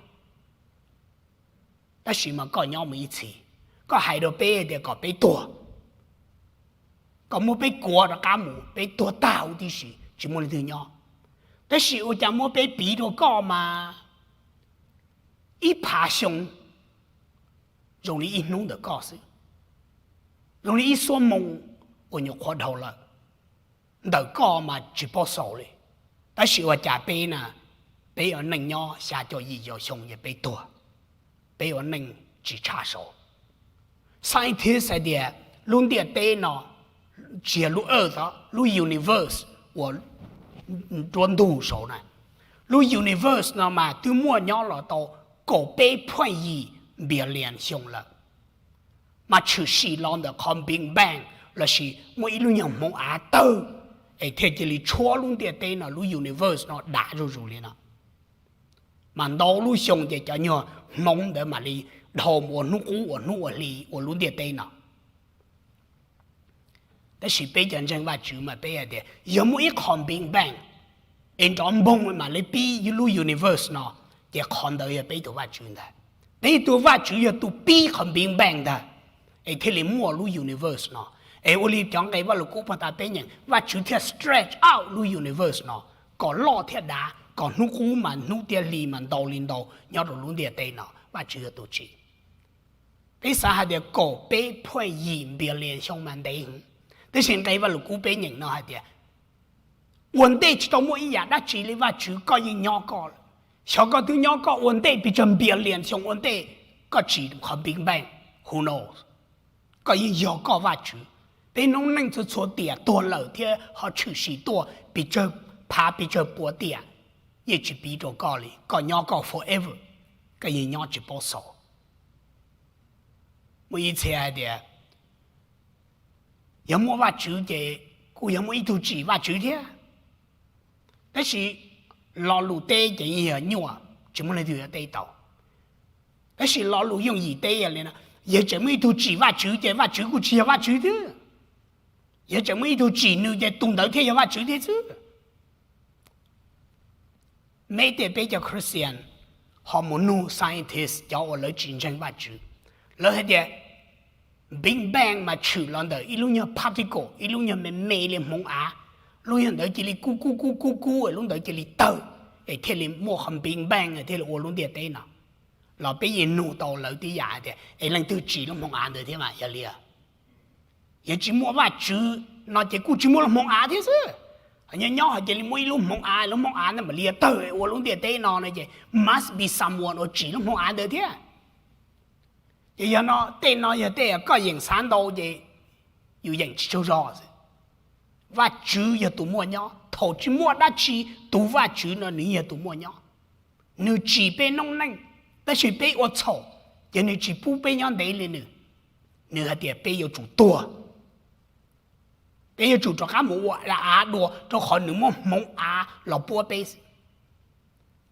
Tab sis mas koj nyob mus ib txhis, koj hais rau peb tias kom peb tuag, koj muab peb kuav rov qab mus, peb tuag tag huv tib si tsis muaj leej twg nyob. Tab sis ua cas muab peb piv rau koj mas ib phav xyoo zoo li ib hnub ntawm koj xwb, zoo li ib xuab moos uas nyuam qhuav dhau lawm ntawm koj mas tsis paub xaus li. Tab sis ua cas peb na, peb ua neej nyob xya caum yim caum xyoo ces peb tuag, peb ua neej tsis tshaj saud. Scientist hais tias lub ntiaj teb no, tsis yog lub earth, lub universe uas nruab ntug saud na, lub universe no mas twb muaj nyob los tau kaum peb point yim billion xyoo lawm. Mas tshwm sim los ntawm qhov Big Bang lossis muaj ib lub nyuag hmoov av tawg es thiaj cia li tshuab lub ntiaj teb no, lub universe no dav zuj zus li no. Mas ntau lub xyoo ces cov nyuag hmoov ntawd mam li dhau mus ua hnub qub ua hnub ua hli ua lub ntiaj teb no. Tab sis peb cov ntseeg Vajtswv mas peb hais tias yog muaj ib qho Big Bang es nrov npoog mam li pib lub universe no, ces qhov ntawd yog peb tus Vajtswv ntag. Peb tus Vajtswv yog tus pib qhov Big Bang ntag, es thiaj li muaj lub universe no. Es ua li cov nqe Vajluskub Pov tas peb nyeem, Vajtswv thiaj stretch out lub universe no kom loj thiab dav, kom hnub qub mas hnub thiab hli mas ntau li ntau nyob rau lub ntiaj teb no. Vajtswv yog tus tsim. Peb xav hais tias kaum peb point yim billion xyoo mas ntev heev, tab sis nqe Vajluskub peb nyeem no hais tias ua ntej tsis tau muaj ib yam dab tsi li, Vajtswv koj yeej nyob koj lawm. Xyov koj twb nyob koj ua ntej pes tsawg billion xyoo ua ntej koj tsim qhov Big Bang, who knows? Koj yeej yog koj Vajtswv. Peb noob neej txhua txhua tiam tuag lawm thiab ho tshwm sim tuaj pes tsawg phav pes tsawg pua tiam yeej tsis piv rau koj li, koj nyob koj forever, koj yeej nyob tsis paub xaus. Muaj ib txhia hais tias yog muaj Vajtswv ces kuj yog muaj ib tug tsim Vajtswv thiab. Tab sis lo lus teb ces yeej yog nyuaj, tsis muaj leej twg yuav teb tau. Tab sis lo lus yooj yim teb yog li no, yog tseem muaj ib tug tsim Vajtswv ces Vajtswv kuj tsis yog Vajtswv thiab. Yog tseem muaj ib tug tsim nws ces tus ntawd thiaj yog Vajtswv thiab xwb. Meb tej peb cov Christian ho mus nug scientist, cov uas lawv tsis ntseeg Vajtswv, lawv hais tias Big Bang mas tshwm los ntawm ib lub nyuag particle, ib lub nyuag me me li hmoov av. Lub nyuag ntawd cia li kub kub kub kub kub es lub ntawd cia li tawg, es thiaj li muaj qhov Big Bang thiaj li ua lub ntiaj teb no. Los peb yeej nug tau lawv tib yam hais tias es leej twg tsim lub hmoov av ntawd thiab mas yog li, yog tsis muaj Vajtswv no ces kuj tsis muaj lub hmoov av thiab xwb. Nyob nyob ho cia li muaj ib lub hmoov av, lub hmoov av ntawd mam li tawg ua lub ntiaj teb no no ces must be someone uas tsim lub hmoov av ntawd thiab. Ces yog no, tej no yog tej koj yeem xav ntau ces yus yeem tsis tsaug zog xwb. Vajtswv yog tus muaj nyob, thaum tsis muaj dab tsi, tus Vajtswv no nws yog tus muaj nyob. Nws tsim peb noob neej, tab sis peb ua txhaum, ces nws tsis pub peb nyob ntev li nws. Nws hais tias peb yuav tsum tuag, peb yuav tsum rov qab mus ua av dua, rau qhov nws muab hmoov av los puab peb.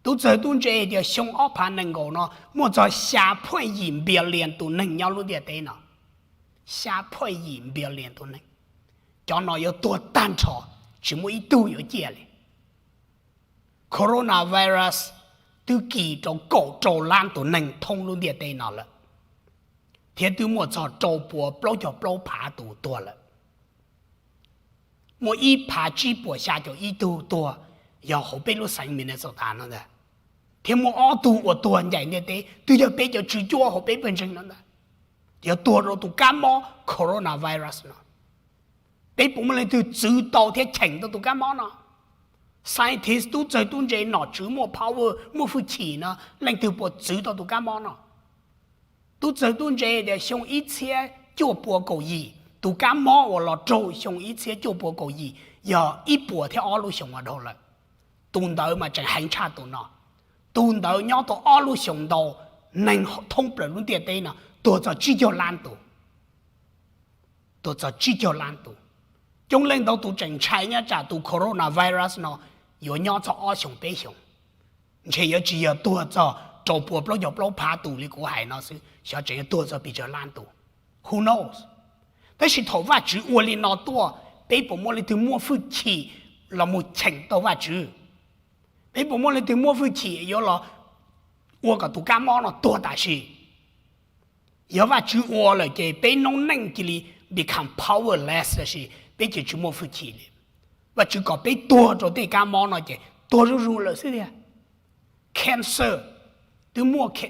Tub txawg tub ntse tias xyoo ob phav nees nkaum no muaj txog xya point yim billion tus neeg nyob lub ntiaj teb no. Xya point yim billion tus neeg, cov no yuav tuag tag nrho, tsis muaj ib tug yuav ciaj li. Coronavirus twb kis rau kaum rau lab tus neeg thoob lub ntiaj teb no lawm, thiab twb muaj txog rau puas plaub caug plaub phav tus tuag lawm. Muaj ib phav tsib puas xya caum ib tug tuag yog hauv peb lub xeev Minnesota no ntag, thiab muaj ob tug uas tuag ncaim ntiaj teb twb yog peb cov tswv cuab hauv peb pawg ntseeg no ntag, yog tuag rau tus kab mob coronavirus no. Peb puas muaj leej twg txwv tau thiab cheem tau tus kab mob no? Scientist, tub txawg tub ntse, nom tswv muaj power, muaj hwj chim no, leej twg puas txwv tau tus kab mob no? Tub txawg tub ntse tias xyoo ib txhiab cuaj puas kaum yim, tus kab mob uas los raug xyoo ib txhiab cuaj puas kaum yim yog ib puas thiab ob lub xyoos uas dhau lawm. Tus ntawd mas tseem heev tshaj tus no. Tus ntawd nyob tau ob lub xyoos ntau, neeg thoob plaws lub ntiaj teb no tuag txog tsib caug lab tus. Tuag txog tsib caug lab tus. Coob leej ntau tus tseem ntshai nyob tsam tus coronavirus no yuav nyob txog ob xyoos peb xyoos, ntshe yuav tsis yog tuag txog rau puas plaub caug plaub phav tus li kuv hais no xwb, xyov tseem yuav tuag txog pes tsawg lab tus. Who knows? Tab sis thaum Vajtswv ua li no tuaj, peb puas muaj leej twg muaj hwj chim los mus cheem tau Vajtswv? Peb puas muaj leej twg muaj hwj chim yuav los ua kom tus kab mob no tuag tam sim? Yog Vajtswv ua lawm ces peb noob neej cia li become powerless, tab sis peb ces tsis muaj hwj chim li. Vajtswv kom peb tuag rau tej kab mob no ces tuag zuj zus lawm xwb tiag. Cancer, twb muaj,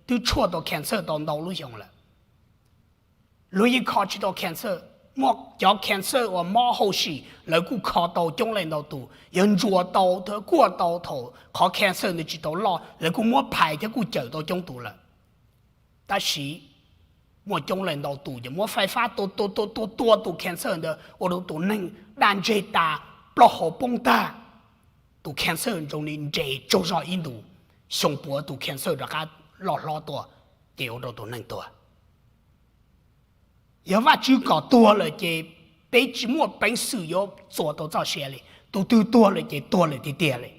twb tshuaj tau cancer tau ntau lub xyoo lawm. Luag yeej kho tsis tau cancer. Muaj cov cancer uas mob hauj sim lawv kuj kho tau coob leej ntau tus, yog ntsuas tau thiab kuaj tau thaum qhov cancer ntawd tsis tau loj, lawv kuj muab phais thiab kuj cawm tau coob tus lawm. Tab sis muaj coob leej ntau tus ces muab fais fab tua tua tua tua tus cancer ntawd ua rau tus neeg daj ntseg tas, plaub hau poob tag, tus cancer zoo li nres tsaug zog ib ntus, xyoo puav tus cancer rov qab loj hlob tuaj, ces ua rau tus neeg tuag. Yog Vajtswv kom tuag lawm ces peb tsis muaj peev xwm yuav txuas tau txoj sia li. Tus twg tuag lawm ces tuag lawm tiag tiag li.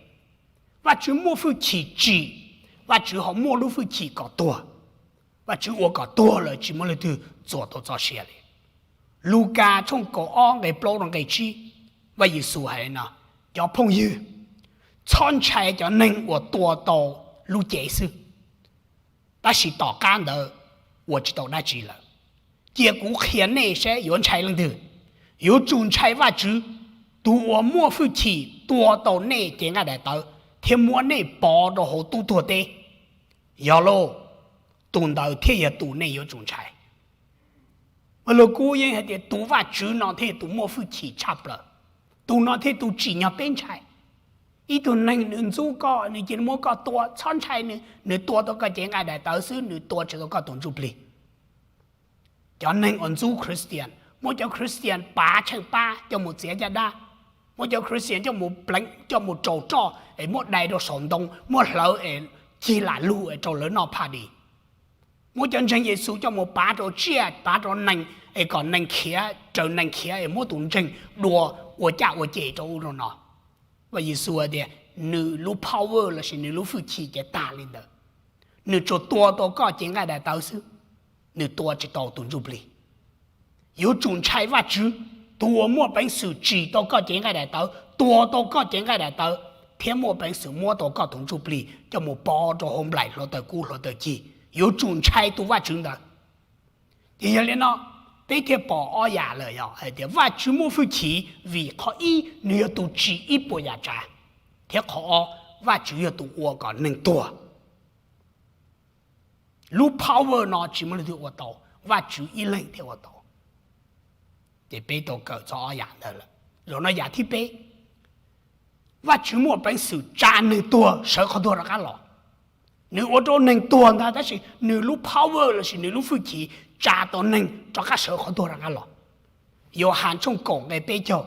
Vajtswv muaj hwj chim tsim, Vajtswv ho muaj lub hwj chim kom tuag. Vajtswv ua kom tuag lawm tsis muaj leej twg txuas tau txoj sia li. Lukas tshooj kaum ob nqe plaub rau nqe tsib, Vaj Yexus hais li no: Cov phooj ywg, txhob ntshai cov neeg uas tua tau lub cev xwb, tab sis tom qab ntawd ua tsis tau dab tsi lawm. Cia kuv qhia nej saib yuav ntshai leej twg. Yuav tsum ntshai Vajtswv, tus uas muaj hwj chim tua tau nej cev nqaij daim tawv thiab muab nej pov rau hauv tub tuag teb. Yog lauj, tus ntawd thiaj yog tus nej yuav tsum ntshai. Mas luag kub yeej hais tias tus Vajtswv no thiaj tus muaj hwj chim tshaj plaws, tus no thiaj tus tsim nyog peb ntshai. Ib tug neeg nws ntxub koj, nws cia li muab koj tua, txhob ntshai nws, nws tua tau koj cev nqaij daim tawv xwb, nws tua tsis tau koj tus ntsuj plig. Cov neeg uas ntxub Christian, muab cov Christian pav tsheej pab coj mus txiav caj dab, muab cov Christian coj mus pleev, coj mus raus roj es muab dai rau saum ntoo, muab hlawv es cig lam lug es rau lawv noj phaj dis. Muab cov ntseeg Yexus coj mus pav rau tsiaj, pav rau nees es kom nees khiav, raws nees khiav es muab tus ntseeg dua ua caj ua ces rau ub rau no. Vaj Yexus hais tias nws lub power lossis nws lub hwj chim ces tag li ntawd. Nws tsuas tua tau koj cev nqaij daim tawv xwb, nws tua tsis tau tus ntsuj plig. Yuav tsum ntshai Vajtswv, tus uas muaj peev xwm tsim tau koj cev nqaij daim tawv, tua tau koj cev nqaij daim tawv, thiab muaj peev xwm muab tau koj tus ntsuj plig coj mus pov rau hauv nplaim hluav taws kub hluav taws cig. Yuav tsum ntshai tus Vajtswv ntawd. Ces yog li no, peb thiaj pom ob yam lawm, yog hais tias Vajtswv muaj hwj chim vim qhov ib, nws yog tus tsim ib puas yam tsav, thiab qhov ob, Vajtswv yog tus ua kom neeg tuag. Lub power no tsis muaj leej twg ua tau, Vajtswv ib leeg thiaj ua tau. Ces peb tau kawm txog ob yam ntawd lawm. Zaum no yam thib peb, Vajtswv muaj peev xwm tsa neeg tuag sawv qhov tuag rov qab los. Nws ua rau neeg tuag ntag, tab sis nws lub power lossis nws lub hwj chim tsa tau neeg rov qab sawv qhov tuag rov qab los. Yauhas tshooj kaum nqe peb caug,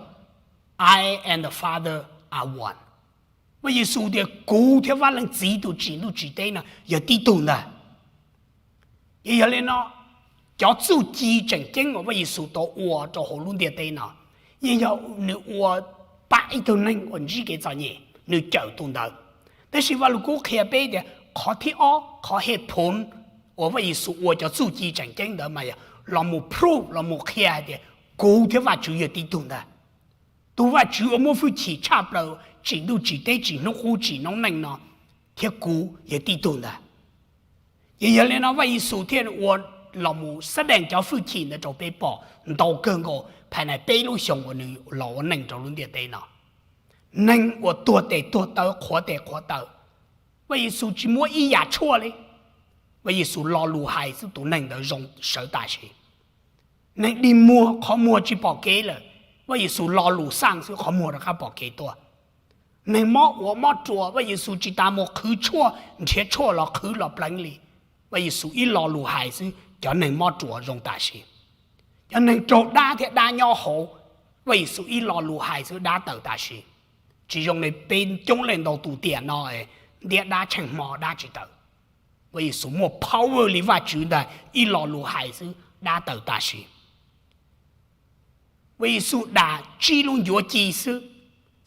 I and the Father are one. Vaj Yexus tias kuv thiab Vaj Leej Txiv tus tsim ntuj tsim teb no yog tib tug ntag. Ces yog li no, cov txuj ci tseem ceeb uas Vaj Yexus tau ua rau hauv lub ntiaj teb no, yeej yog nws ua pab ib tug neeg uas ntsib kev txom nyem, nws cawm tus ntawd. Tab sis Vaj Lug Kub qhia peb tias qhov thib ob, qhov he phoov uas Vaj Yexus ua cov txuj ci tseem ceeb ntawd mas yog los mus prove, los mus qhia hais tias kuv thiab Vajtswv yog tib tug ntag. Tus Vajtswv uas muaj hwj chim tshaj plaws, tsim ntuj tsim teb, tsim hnub qub tsim noob neej no, thiab kuv yog tib tug ntag. Ces yog li no Vaj Yexus thiaj ua los mus xab dees cov hwj chim ntawd rau peb pom ntau kawg nkaus phais nais peb lub xyoo uas nws los ua neej rau lub ntiaj teb no. Neeg uas tuag tes tuag taw, qhuav tes qhuav taw, Vaj Yexus tsis muab ib yam tshuaj li. Vaj Yexus lo lus hais xwb tus neeg ntawd zoo sawv tam sim. Neeg dig muag, qhov muag tsis pom kev lawm, Vaj Yexus lo lus xaj xwb qhov muag rov qab pom kev tuaj. Neeg mob uas mob ruas, Vaj Yexus tsis tas mus qhwv tshuaj, nrhiav tshuaj los qhwv los pleev li. Vaj Yexus ib lo lus hais xwb cov neeg mob ruas zoo tam sim. Cov neeg raug dab thiab dab nyob hauv, Vaj Yexus ib lo lus hais xwb dab tawm tam sim. Tsis zoo li peb coob leej ntau tus tiam no, ntiab dab tsheej hmo dab tsis tawm. Vaj Yexus muaj power li Vajtswv ntag, ib lo lus hais xwb dab tawm tam sim. Vaj Yexus dam tsib lub ncuav ci xwb,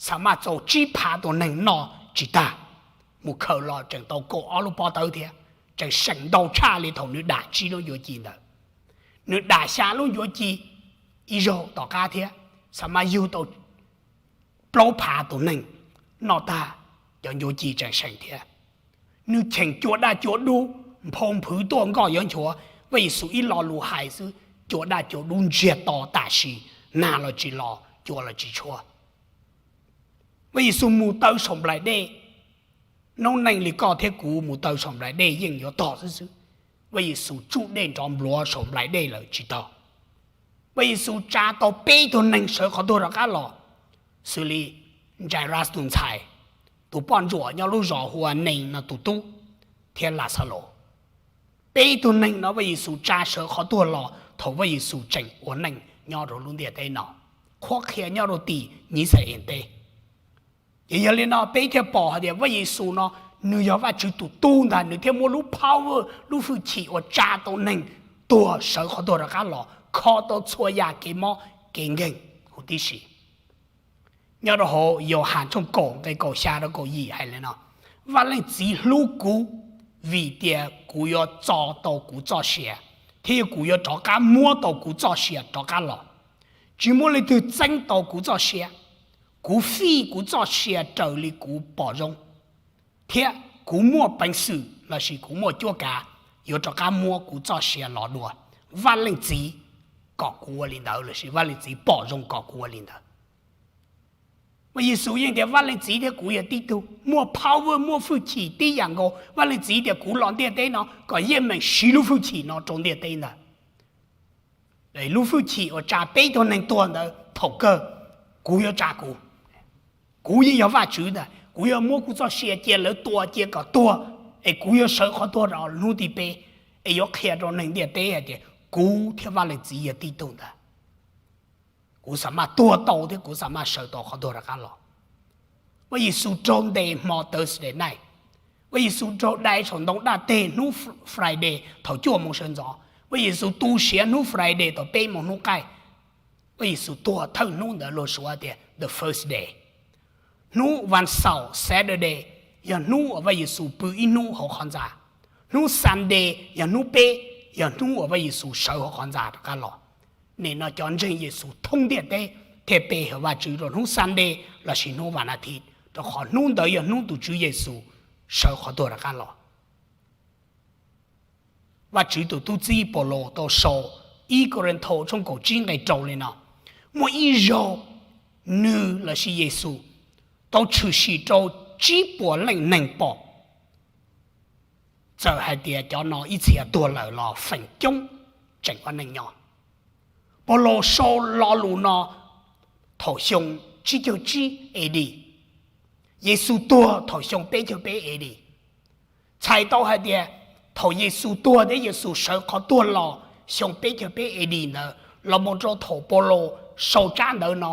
xa maj txaus tsib phav tus neeg noj tsis tag, mus khaws los tseem tau kaum ob lub pob tawb thiab, tseem seem ntau tshaj li thaum nws dam tsib lub ncuav ci ntawd. Nws dam xya lub ncuav ci ib zaug tom qab thiab, xa maj yug tau plaub phav tus neeg noj tag, cov ncuav ci tseem seem thiab. Nws cheem cua daj cua dub, nphau nphwv tuaj nkoj yuav nchuav, Vaj Yexus ib lo lus hais xwb cua daj cua dub ntsiag to tam sim, nag los tsis los, cua los tsis tshuab. Vaj Yexus mus taw saum nplaim dej, noob neej li koj thiab kuv mus taw saum nplaim dej yeej yuav tog xwb xwb. Vaj Yexus tsuj dej nrov npluav saum nplaim dej lawm tsis tog. Vaj Yexus tsa tau peb tug neeg sawv qhov tuag rov qab los, xws li Ntsairas tus ntxhais, tus poj ntsuam nyob lub zos hu ua Nees no tus tub, thiab Laxalos. Peb tug neeg no Vaj Yexus tsa sawv qhov tuag los thaum Vaj Yexus tseem ua neej nyob rau lub ntiaj teb no, qhuab qhia nyob rau tim Nyiv Xas Es teb. Ces yog li no peb thiaj pom hais tias Vaj Yexus no nws yog Vajtswv tus tub ntag, nws thiaj muaj lub power, lub hwj chim uas tsa tau neeg tuag sawv qhov tuag rov qab los, kho tau txhua yam kev mob kev nkeeg huv tib si. Nyob rau hauv Yauhas tshooj kaum nqe kaum xya rau kaum yim hais li no: Vaj Leej Txiv hlub kuv, vim tias kuv yuav txo tau kuv txoj sia, thiab yog kuv yuav rov qab muab tau kuv txoj sia rov qab los. Tsis muaj leej twg txeeb tau kuv txoj sia. Kuv fij kuv txoj sia raws li kuv pom zoo, thiab kuv muaj peev xwm lossis kuv muaj cuab kav yuav rov qab muab kuv txoj sia los dua. Vaj Leej Txiv kom kuv ua li ntawd lossis Vaj Leej Txiv pom zoo kom kuv ua li ntawd. Vaj Yexus yeej tias Vaj Leej Txiv thiab kuv yog tib tug, muaj power, muaj hwj chim tib yam nkaus. Vaj Leej Txiv tias kuv los ntiaj teb no kom yeej meem siv lub hwj chim no rau ntiaj teb ntag. Lub hwj chim uas tsa peb tug neeg tuag ntawd thaum kawg, kuv yuav tsa kuv. Kuv yeej yog Vajtswv ntag, kuv yuav muab kuv txoj sia cia lawv tua cia kom tuag, es kuv yuav sawv qhov tuag rau hnub tim peb, es yuav qhia rau neeg ntiaj teb hais tias kuv thiab Vaj Leej Txiv yog tib tug ntag. Kuv xa maj tuag tau thiab kuv xa maj sawv tau qhov tuag rov qab los. Vaj Yexus raug ntes hmo Thursday night. Vaj Yexus raug dai saum ntoo daj teg hnub Friday thaum cuaj moo sawv ntxov. Vaj Yexus tu siav hnub Friday thaum peb moo hnub qaij. Vaj Yexus tuag thawj hnub ntawd luag suav tias the first day. Hnub vas xaum Saturday yog hnub uas Vaj Yexus pw ib hnub hauv qhov ntxa. Hnub Sunday yog hnub peb, yog hnub uas Vaj Yexus sawv hauv qhov ntxa rov qab los. Nim no cov ntseeg Yexus thoob ntiaj teb thiaj pe hawm Vajtswv rau hnub Sunday lossis hnub vas as thiv, rau qhov hnub ntawd yog hnub tus Tswv Yexus sawv qhov tuag rov qab los. Vajtswv tus tub txib Paulus tau sau ib Kauleethaus tshooj kaum tsib nqe rau li no: Muaj ib zaug nws lossis Yexus tau tshwm sim rau tsib puas leej neeg pom. Txawm hais tias cov no ib txhia tuag lawm los feem coob tseem ua neej nyob. Paulus sau lo lus no thaum xyoo tsib caug tsib A D. Yexus tuag thaum xyoo peb caug peb A D. Txhais tau hais tias thaum Yexus tuag thiab Yexus sawv qhov tuag los xyoo peb caug peb A D ntawd los mus rau thaum Paulus sau tsab ntawv no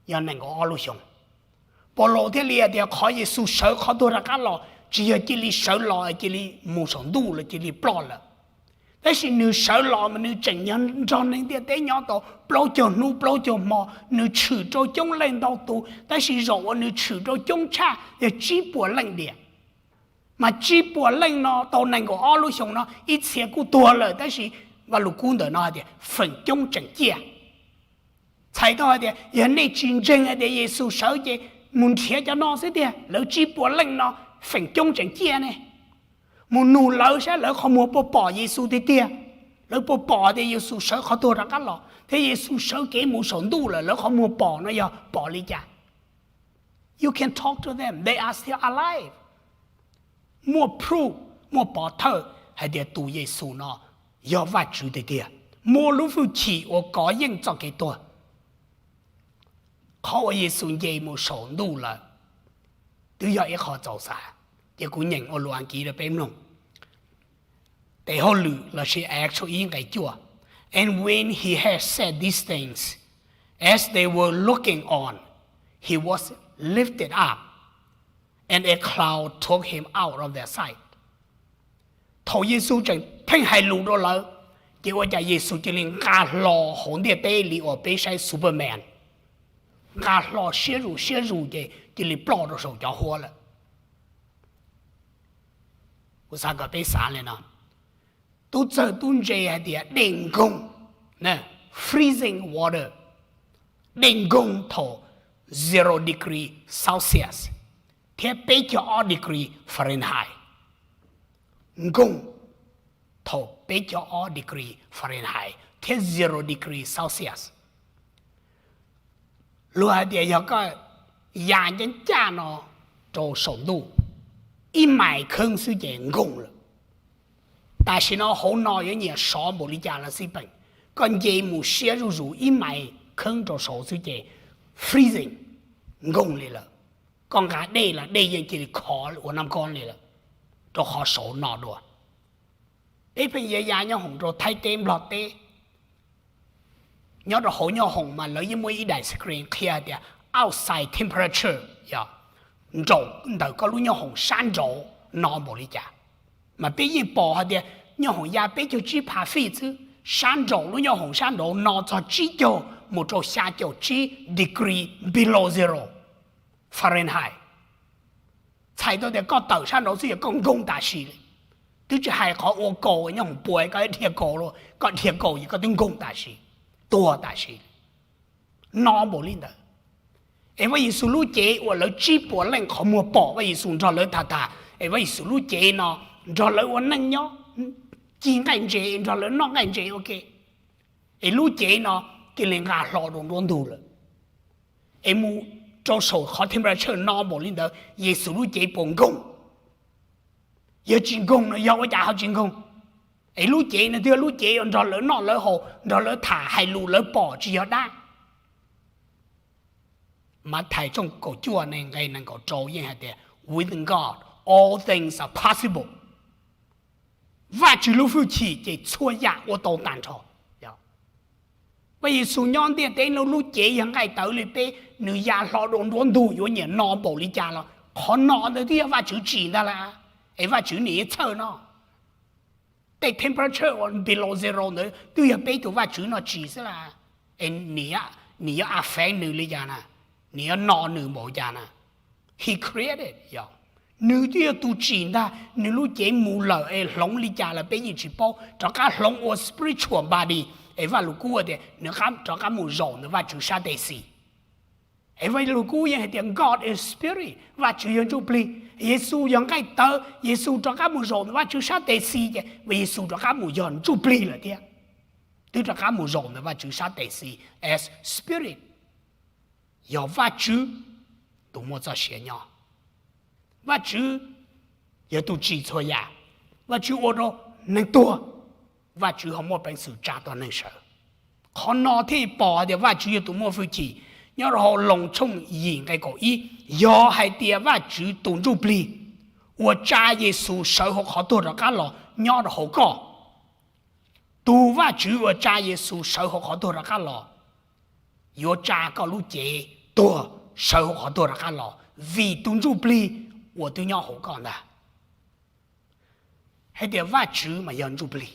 yog nees nkaum ob lub xyoo. Paulus thiaj li hais tias qhov Yexus sawv qhov tuag rov qab los tsis yog cia li sawv los cia li mus saum ntuj los cia li ploj lawm. Tab sis nws sawv los mas nws tseem nrog neeg ntiaj teb nyob tau plaub caug hnub plaub caug hmo, nws tshwm rau coob leej ntau tus, tab sis zaum uas nws tshwm rau coob tshaj yog tsib puas leej diam. Mas tsib puas leej no tau nees nkaum ob lub xyoo no ib txhia kuj tuag lawm, tab sis Vaj lug kub ntawm no hais tias feem coob tseem ciaj. Txhais tau hais tias yog nej tsis ntseeg hais tias Yexus sawv ces mus nrhiav cov no xwb tiag, lawv tsib puas leej no feem coob tseem ciaj ne. Mus nug lawv saib lawv qhov muag puas pom Yexus tiag tiag, lawv puas pom tias Yexus sawv qhov tuag rov qab los, thiab Yexus sawv kev mus saum ntuj lawm lawv qhov muag pom no yog pom li cas. You can talk to them, they are still alive. Muaj proof, muaj pov thawj hais tias tus Yexus no yog Vajtswv tiag tiag, muaj lub hwj chim uas kov yeej txoj kev tuag. Qhov uas Yexus nce mus saum ntuj lawm twb yog ib qho txaus xav. Ces kuv nyeem ua lus Askiv rau peb mloog. Tes hauj lwm lossis Acts tshooj ib nqe cuaj: And when he had said these things, as they were looking on, he was lifted up, and a cloud took him out of their sight. Thaum Yexus tseem pheej hais lus rau lawv, ces ua cas Yexus cia li nqa hlo hauv ntiaj teb li uas peb saib Superman, nqa hlo siab zus siab zus ces cia li ploj rau saum cov huab lawm. Kuv xav kom peb xav li no, tub txawg tub ntse hais tias dej nkoog, freezing water, dej nkoog thaum zero degree Celsius thiab peb caug ob degree Fahrenheit. Nkoog thaum peb caug ob degree Fahrenheit thiab zero degree Celsius. Luag hais tias yog koj ya ncaj ncaj no rau saum ntuj, ib mais kheeb xwb ces nkoog lawm. Tam sim no hauv no yuav nyiam sov npaum li cas los xij peem, koj nce mus siab zuj zus ib mais kheeb rau saud xwb ces freezing, nkoog li lawm. Koj nqa dej los dej yeej cia li khov ua nab kob li lawm, rau qhov saud no dua. Peb pheej ya ya nyob hoom rau Thaib teb Nplog teb, nyob rau hauv nyob hoom mas lawv yeej muaj ib daim screen qhia hais tias outside temperature, yog nraum ntawm koj lub nyob hoom sab nraud no npaum li cas. Mas peb yeej pom hais tias nyob hoom ya peb caug tsib phav feet xwb, sab nraum lub nyob hoom sab nraud no txog tsib caug mus rau xya caum tsib degree below zero Fahrenheit. Txhais tau tias koj tawm sab nraud xwb yog koj nkoog tam sim li. Twb tsis hais qhov ua kaus nyob hoom pua koj dhia kaus los, koj dhia kaus ces koj twb nkoog tam sim, tuag tam sim li. No npaum li ntawd. Es Vaj Yexus lub cev uas lawv tsib puas leej qhov muag pom Vaj Yexus nrog lawv tham tham, es Vaj Yexus lub cev no nrog lawv ua neej nyob, ci nqaij ntses nrog lawv noj nqaij ntses ua ke, es lub cev no cia li nqa hlo rau nruab ntug lawm. Es mus rau saum qhov temperature no npaum li ntawd Yexus lub cev puas nkoog? Yog tsis nkoog no yog ua cas ho tsis nkoog? Es lub cev no twb yog lub cev uas nrog lawv noj lawv haus, nrog lawv tham hais lus lawv pom tsis yog dab. Mathais tshooj kaum cuaj nqe nees nkaum rau yeej hais tias with God all things are possible. Vajtswv lub hwj chim ces txhua yam ua tau tag nrho. Vaj Yexus nyob ntiaj teb no lub cev yog nqaij tawv li peb, nws ya hlo rau nruab ntug yuav nyiam no npaum li cas los qhov no ntawd twb yog Vajtswv tsim ntag lawm, es Vajtswv nim txhawj no. Tej temperature uas below zero ntawd twb yog peb tus Vajtswv no tsim xwb las, es nim yuav affect nws li cas na, nim yuav no nws npaum cas na. He created, yog nws twb yog tus tsim ntag, nws lub cev mus lawm es hloov li cas los peb yeej tsis paub, rov qab hloov ua spiritual body, es Vaj Lug Kub tias nws rov qab mus zaum ntawm Vajtswv sab tes xis. Es Vaj Lug Kub yeej hais tias God is spirit, Vajtswv yog ntsuj plig. Yexus yog nqaij tawv, Yexus rov qab mus zaum ntawm Vajtswv sab tes xis ces Yexus rov qab mus yog ntsuj plig lawm thiab. Twb rov qab mus zaum ntawm Vajtswv sab tes xis as spirit. Yog Vajtswv tus muaj txoj sia nyob. Vajtswv yog tus tsim txhua yam. Vajtswv ua rau neeg tuag, Vajtswv ho muaj peev xwm tsa tau neeg sawv. Qhov no thiaj pom tias Vajtswv yog tus muaj hwj chim. Nyob rau hauv Loos tshooj yim nqe kaum ib, yog hais tias Vajtswv tus ntsuj plig uas tsa Yexus sawv hauv qhov tuag rov qab los nyob rau hauv koj, tus Vajtswv uas tsa Yexus sawv hauv qhov tuag rov qab los yuav tsa koj lub cev tuag sawv hauv qhov tuag rov qab los vim tus ntsuj plig uas twb nyob hauv koj ntag. Hais tias Vajtswv mas yog ntsuj plig,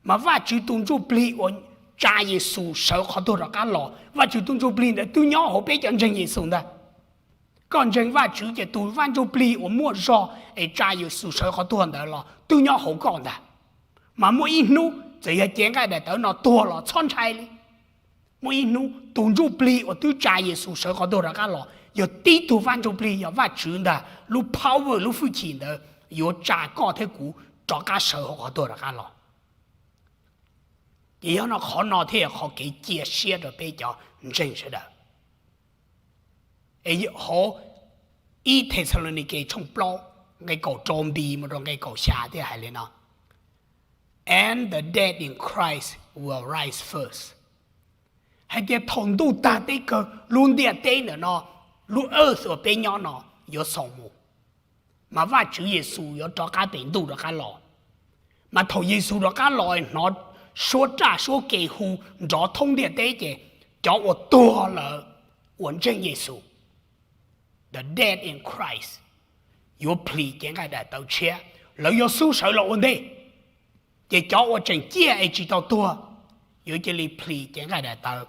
mas Vajtswv tus ntsuj plig uas tsa Yexus sawv qhov tuag rov qab los, Vajtswv tus ntsuj plig ntawd twb nyob hauv peb cov ntseeg Yexus ntag. Koj ntseeg Vajtswv ces tus Vaj Ntsuj Plig uas muaj zog es tsa Yexus sawv qhov tuag ntawd los twb nyob hauv koj ntag. Mas muaj ib hnub Txawm yog cev nqaij daim tawv no tuag los txhob ntshai li. Muaj ib hnub tus ntsuj plig uas twb tsa Yexus sawv qhov tuag rov qab los yog tib tug Vaj Ntsujplig, yog Vajtswv ntag. Lub power, lub hwj chim ntawd yuav tsa koj thiab kuv rov qab sawv hauv qhov tuag rov qab los. Ces yog no qhov no thiaj yog qhov kev cia siab rau peb cov ntseeg sawv daws. Hauv ib Thexalaunikes tshooj plaub nqe kaum rau npi mus rau nqe kaum xya thiaj hais li no: And the dead in Christ will rise first. Hais tias thaum ntuj tag teb kawg, lub ntiaj teb ntawm no, lub earth uas peb nyob no, yuav xaus mus, mas Vajtswv Yexus yuav rov qab pem ntuj rov qab los. Mas thaum Yexus rov qab los hnov suab raj suab ke hu nrov thoob ntiaj teb ces cov uas tuag lawm uas ntseeg Yexus, the dead in Christ, yuav plhis cev nqaij daim tawv tshiab, lawv yuav xub sawv los ua ntej. Ces cov uas tseem ciaj es tsis tau tuag yuav cia li plhis cev nqaij daim tawv,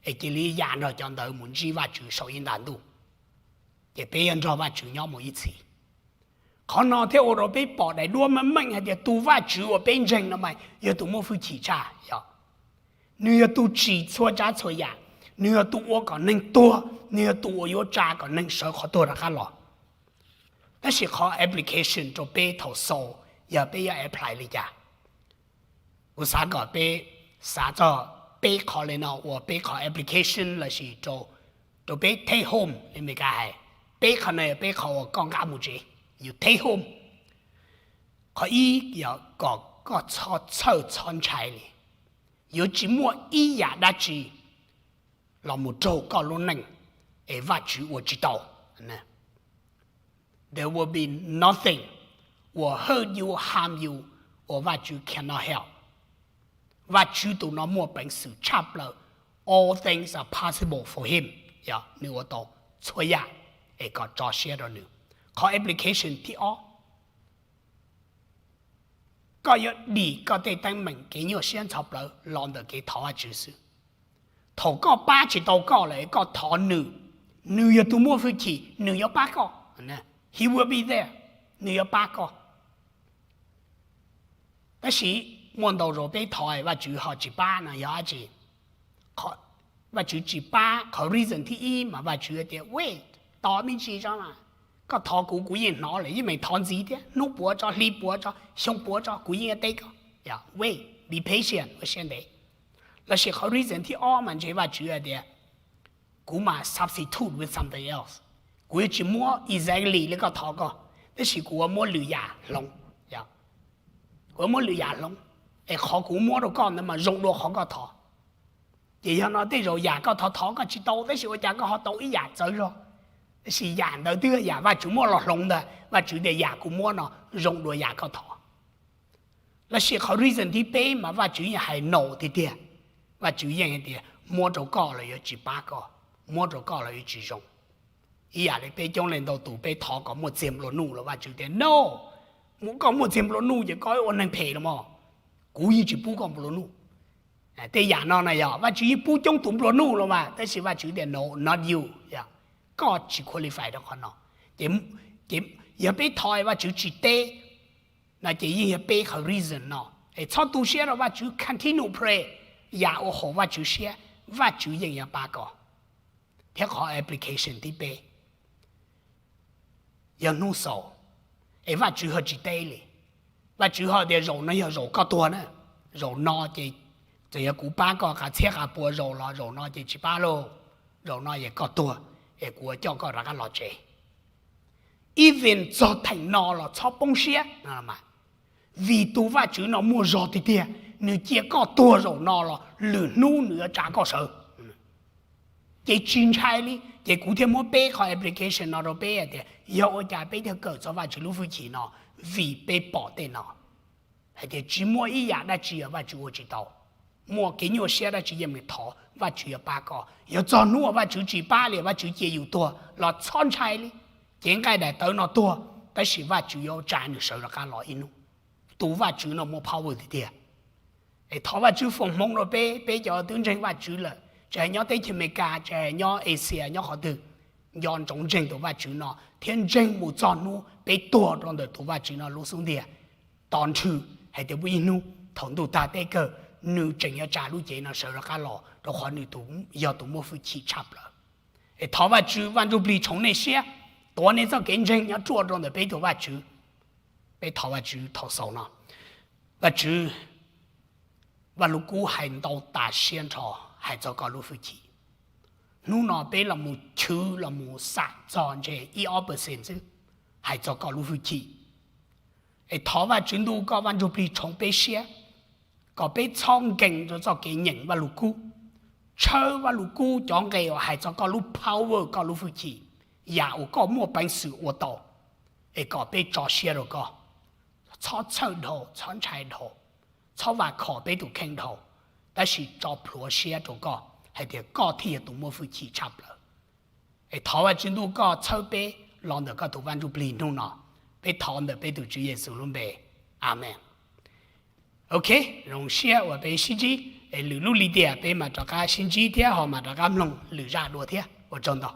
es cia li ya nrog cov ntawd mus ntsib Vajtswv saum ib nta ntuj. Ces peb yuav nrog Vajtswv nyob mus ib txhis. Qhov no thiaj ua rau peb pom daim duab meej meej hais tias tus Vajtswv uas peb ntseeg no mas yog tus muaj hwj chim tshaj, yog, nws yog tus tsim txhua tsav txhua yam, nws yog tus ua kom neeg tuag, nws yog tus uas yuav tsa kom neeg sawv qhov tuag rov qab los. Tab sis qhov application rau peb thaum xaus, yog peb yuav apply li cas? Kuv xav kom peb xav txog peb qhov li no ua peb qhov application lossis rau peb take home li Meskas hais. Peb qhov no yog peb qhov uas koj nqa mus tsev, you take home. Qhov ib yog kom koj txhob txhawj txhob ntshai li. Yuav tsis muaj ib yam dab tsi los mus raug koj lub neej es Vajtswv ua tsis tau. There will be nothing will hurt you, harm you, or Vajtswv cannot help. Vajtswv tus no muaj peev xwm tshaj plaws. All things are possible for him. Yog nws ua tau txhua yam es kom tso siab rau nws. Qhov application thib ob, koj yuav dim koj tej teeb meem kev nyuaj siab ntxhov plawv los ntawm kev thov Vajtswv xwb. Thaum koj pab tsis tau koj lawm es koj thov nws, nws yog tus muaj hwj chim, nws yuav pab koj. He will be there, nws yuav pab koj. Tab sis muaj ntau zaus peb thov Vajtswv ho tsis pab no yog dab tsi? Vajtswv tsis pab qhov reason thib ib mas Vajtswv tias, wait, tos me ntsis tso mas, koj thov kuv, kuv yeej hnov lawm, yeej meem thov ntxiv thiab, hnub puav tso, hli puav tso, xyoo puav tso, kuv yeej yuav teb koj. Wait, be patient, ua siab ntev. Lossis qhov reason thib ob mas ntshe Vajtswv hais tias, kuv mas substitute with something else, kuv yuav tsis muab exactly li koj thov ko, tab sis kuv yuav muab lwm yam hloov. Kuv yuav muab lwm yam hloov, es qhov kuv muab rau koj ntawd mas zoo dua qhov koj thov. Ces yog no tej zaum yam koj thov thov koj tsis tau, tab sis ua cas koj ho tau ib yam txawv zog, tab sis yam ntawd twb yog yam Vajtswv muab los hloov ntag, Vajtswv tias yam kuv muab no zoo dua yam koj thov. Lossis qhov reason thib peb mas Vajtswv yeej hais no tiag tiag. Vajtswv yeej hais tias muab rau koj los yuav tsis pab koj, muab rau koj los yuav tsis zoo. Ib yam li peb coob leej ntau tus peb thov kom muaj txiag nplua nuj los Vajtswv tias no, muab koj muaj txiag nplua nuj ces koj ua neeg phem los mas, kuv yeej tsis pub koj nplua nuj. Tej yam no na yog Vajtswv yeej pub coob tus nplua nuj los mas, tab sis Vajtswv tias no, not you, koj tsis qualify rau qhov no. Ces yog peb thov Vajtswv tsis teb no ces yeej yog peb qhov reason no. Es txhob tu siab rau Vajtswv, continue pray, yam ua haum Vajtswv siab, Vajtswv yeej yuav pab koj. Thiab qhov application thib peb, yog hnub xaus es Vajtswv ho tsis teb li, Vajtswv ho tias zaum no yog zaum koj tuag na, zaum no ces txawm yog kuv pab koj qas txhiab qas pua zaus los zaum no ces tsis pab lauj, zaum no es koj tuag, es kuv yuav coj koj rov qab los tsev. Even txog theem no los txhob poob siab, vim tus Vajtswv no muaj zog tiag tiag, nws cia koj tuag zaum no los lwm hnub nws yuav tsa koj sawv. Ces tsis ntshai li, ces kuv thiaj muab peb qhov application no rau peb hais tias yog ua cas peb thiaj kawm txog Vajtswv lub hwj chim no, vim peb pom tej no hais tias tsis muaj ib yam dab tsi yog Vajtswv ua tsis tau. Muaj kev nyuaj siab dab tsi yeej meem thov, Vajtswv yuav pab koj. Yog txog hnub uas Vajtswv tsis pab li, Vajtswv cia yus tuag los txhob ntshai li. Cev nqaij daim tawv no tuag, tab sis Vajtswv yuav tsa nws sawv rov qab los ib hnub. Tus Vajtswv no muaj power tiag tiag. Es thov Vajtswv foom hmoov rau peb, peb cov twb ntseeg Vajtswv lawm, tsis hais nyob teb chaws Amelikas, tsis hais nyob Asia, nyob qhov twg, nco ntsoov ntseeg tus Vajtswv no thiab ntseeg mus txog hnub peb tuag rau ntawm tus Vajtswv no lub xub ntiag, tos nrhw hais tias muaj ib hnub Thaum ntuj tag teb kawg, nws tseem yuav tsa lub cev no sawv rov qab los, rau qhov nws yog tus muaj hwj chim tshaj plaws. Es thov Vajtswv, Vaj Ntsujplig tshoov nej siab, tuav nej txoj kev ntseeg nyob ruaj rau ntawm peb tus Vajtswv. Peb thov Vajtswv thaum xaus no: Vajtswv, Vaj Lug Kub hais ntau tas siab nrho hais txog koj lub hwj chim. Hnub no peb los mus chwv los mus xam txog ntshe ib ob percent xwb hais txog koj lub hwj chim. Es thov Vajtswv ntuj koj Vaj Ntsujplig tshoov peb siab, kom peb txhob nkees rau txoj kev nyeem Vaj Lug Kub, tshawb Vaj Lug Kub cov nqe uas hais txog koj lub power, koj lub hwj chim, yam uas koj muaj peev xwm ua tau, es kom peb tso siab rau koj, txhob txhawj dhau, txhob ntshai dhau, txhob vam khom peb tus kheej dhau, tab sis tso plhuav siab rau koj hais tias koj thiaj yog tus muaj hwj chim tshaj plaws. Es thov Vajtswv ntuj koj txhawb peb los ntawm koj tus Vaj Ntsujplig hnub no. Peb thov ntawm peb tus Tswv Yexus lub npe, Amees. Ok, zoo siab uas peb sib ntsib, es lwm lub lim tiam peb mam rov qab sib ntsib thiab ho mam rov qab mloog lwm zaj dua thiab. Ua tsaug ntau.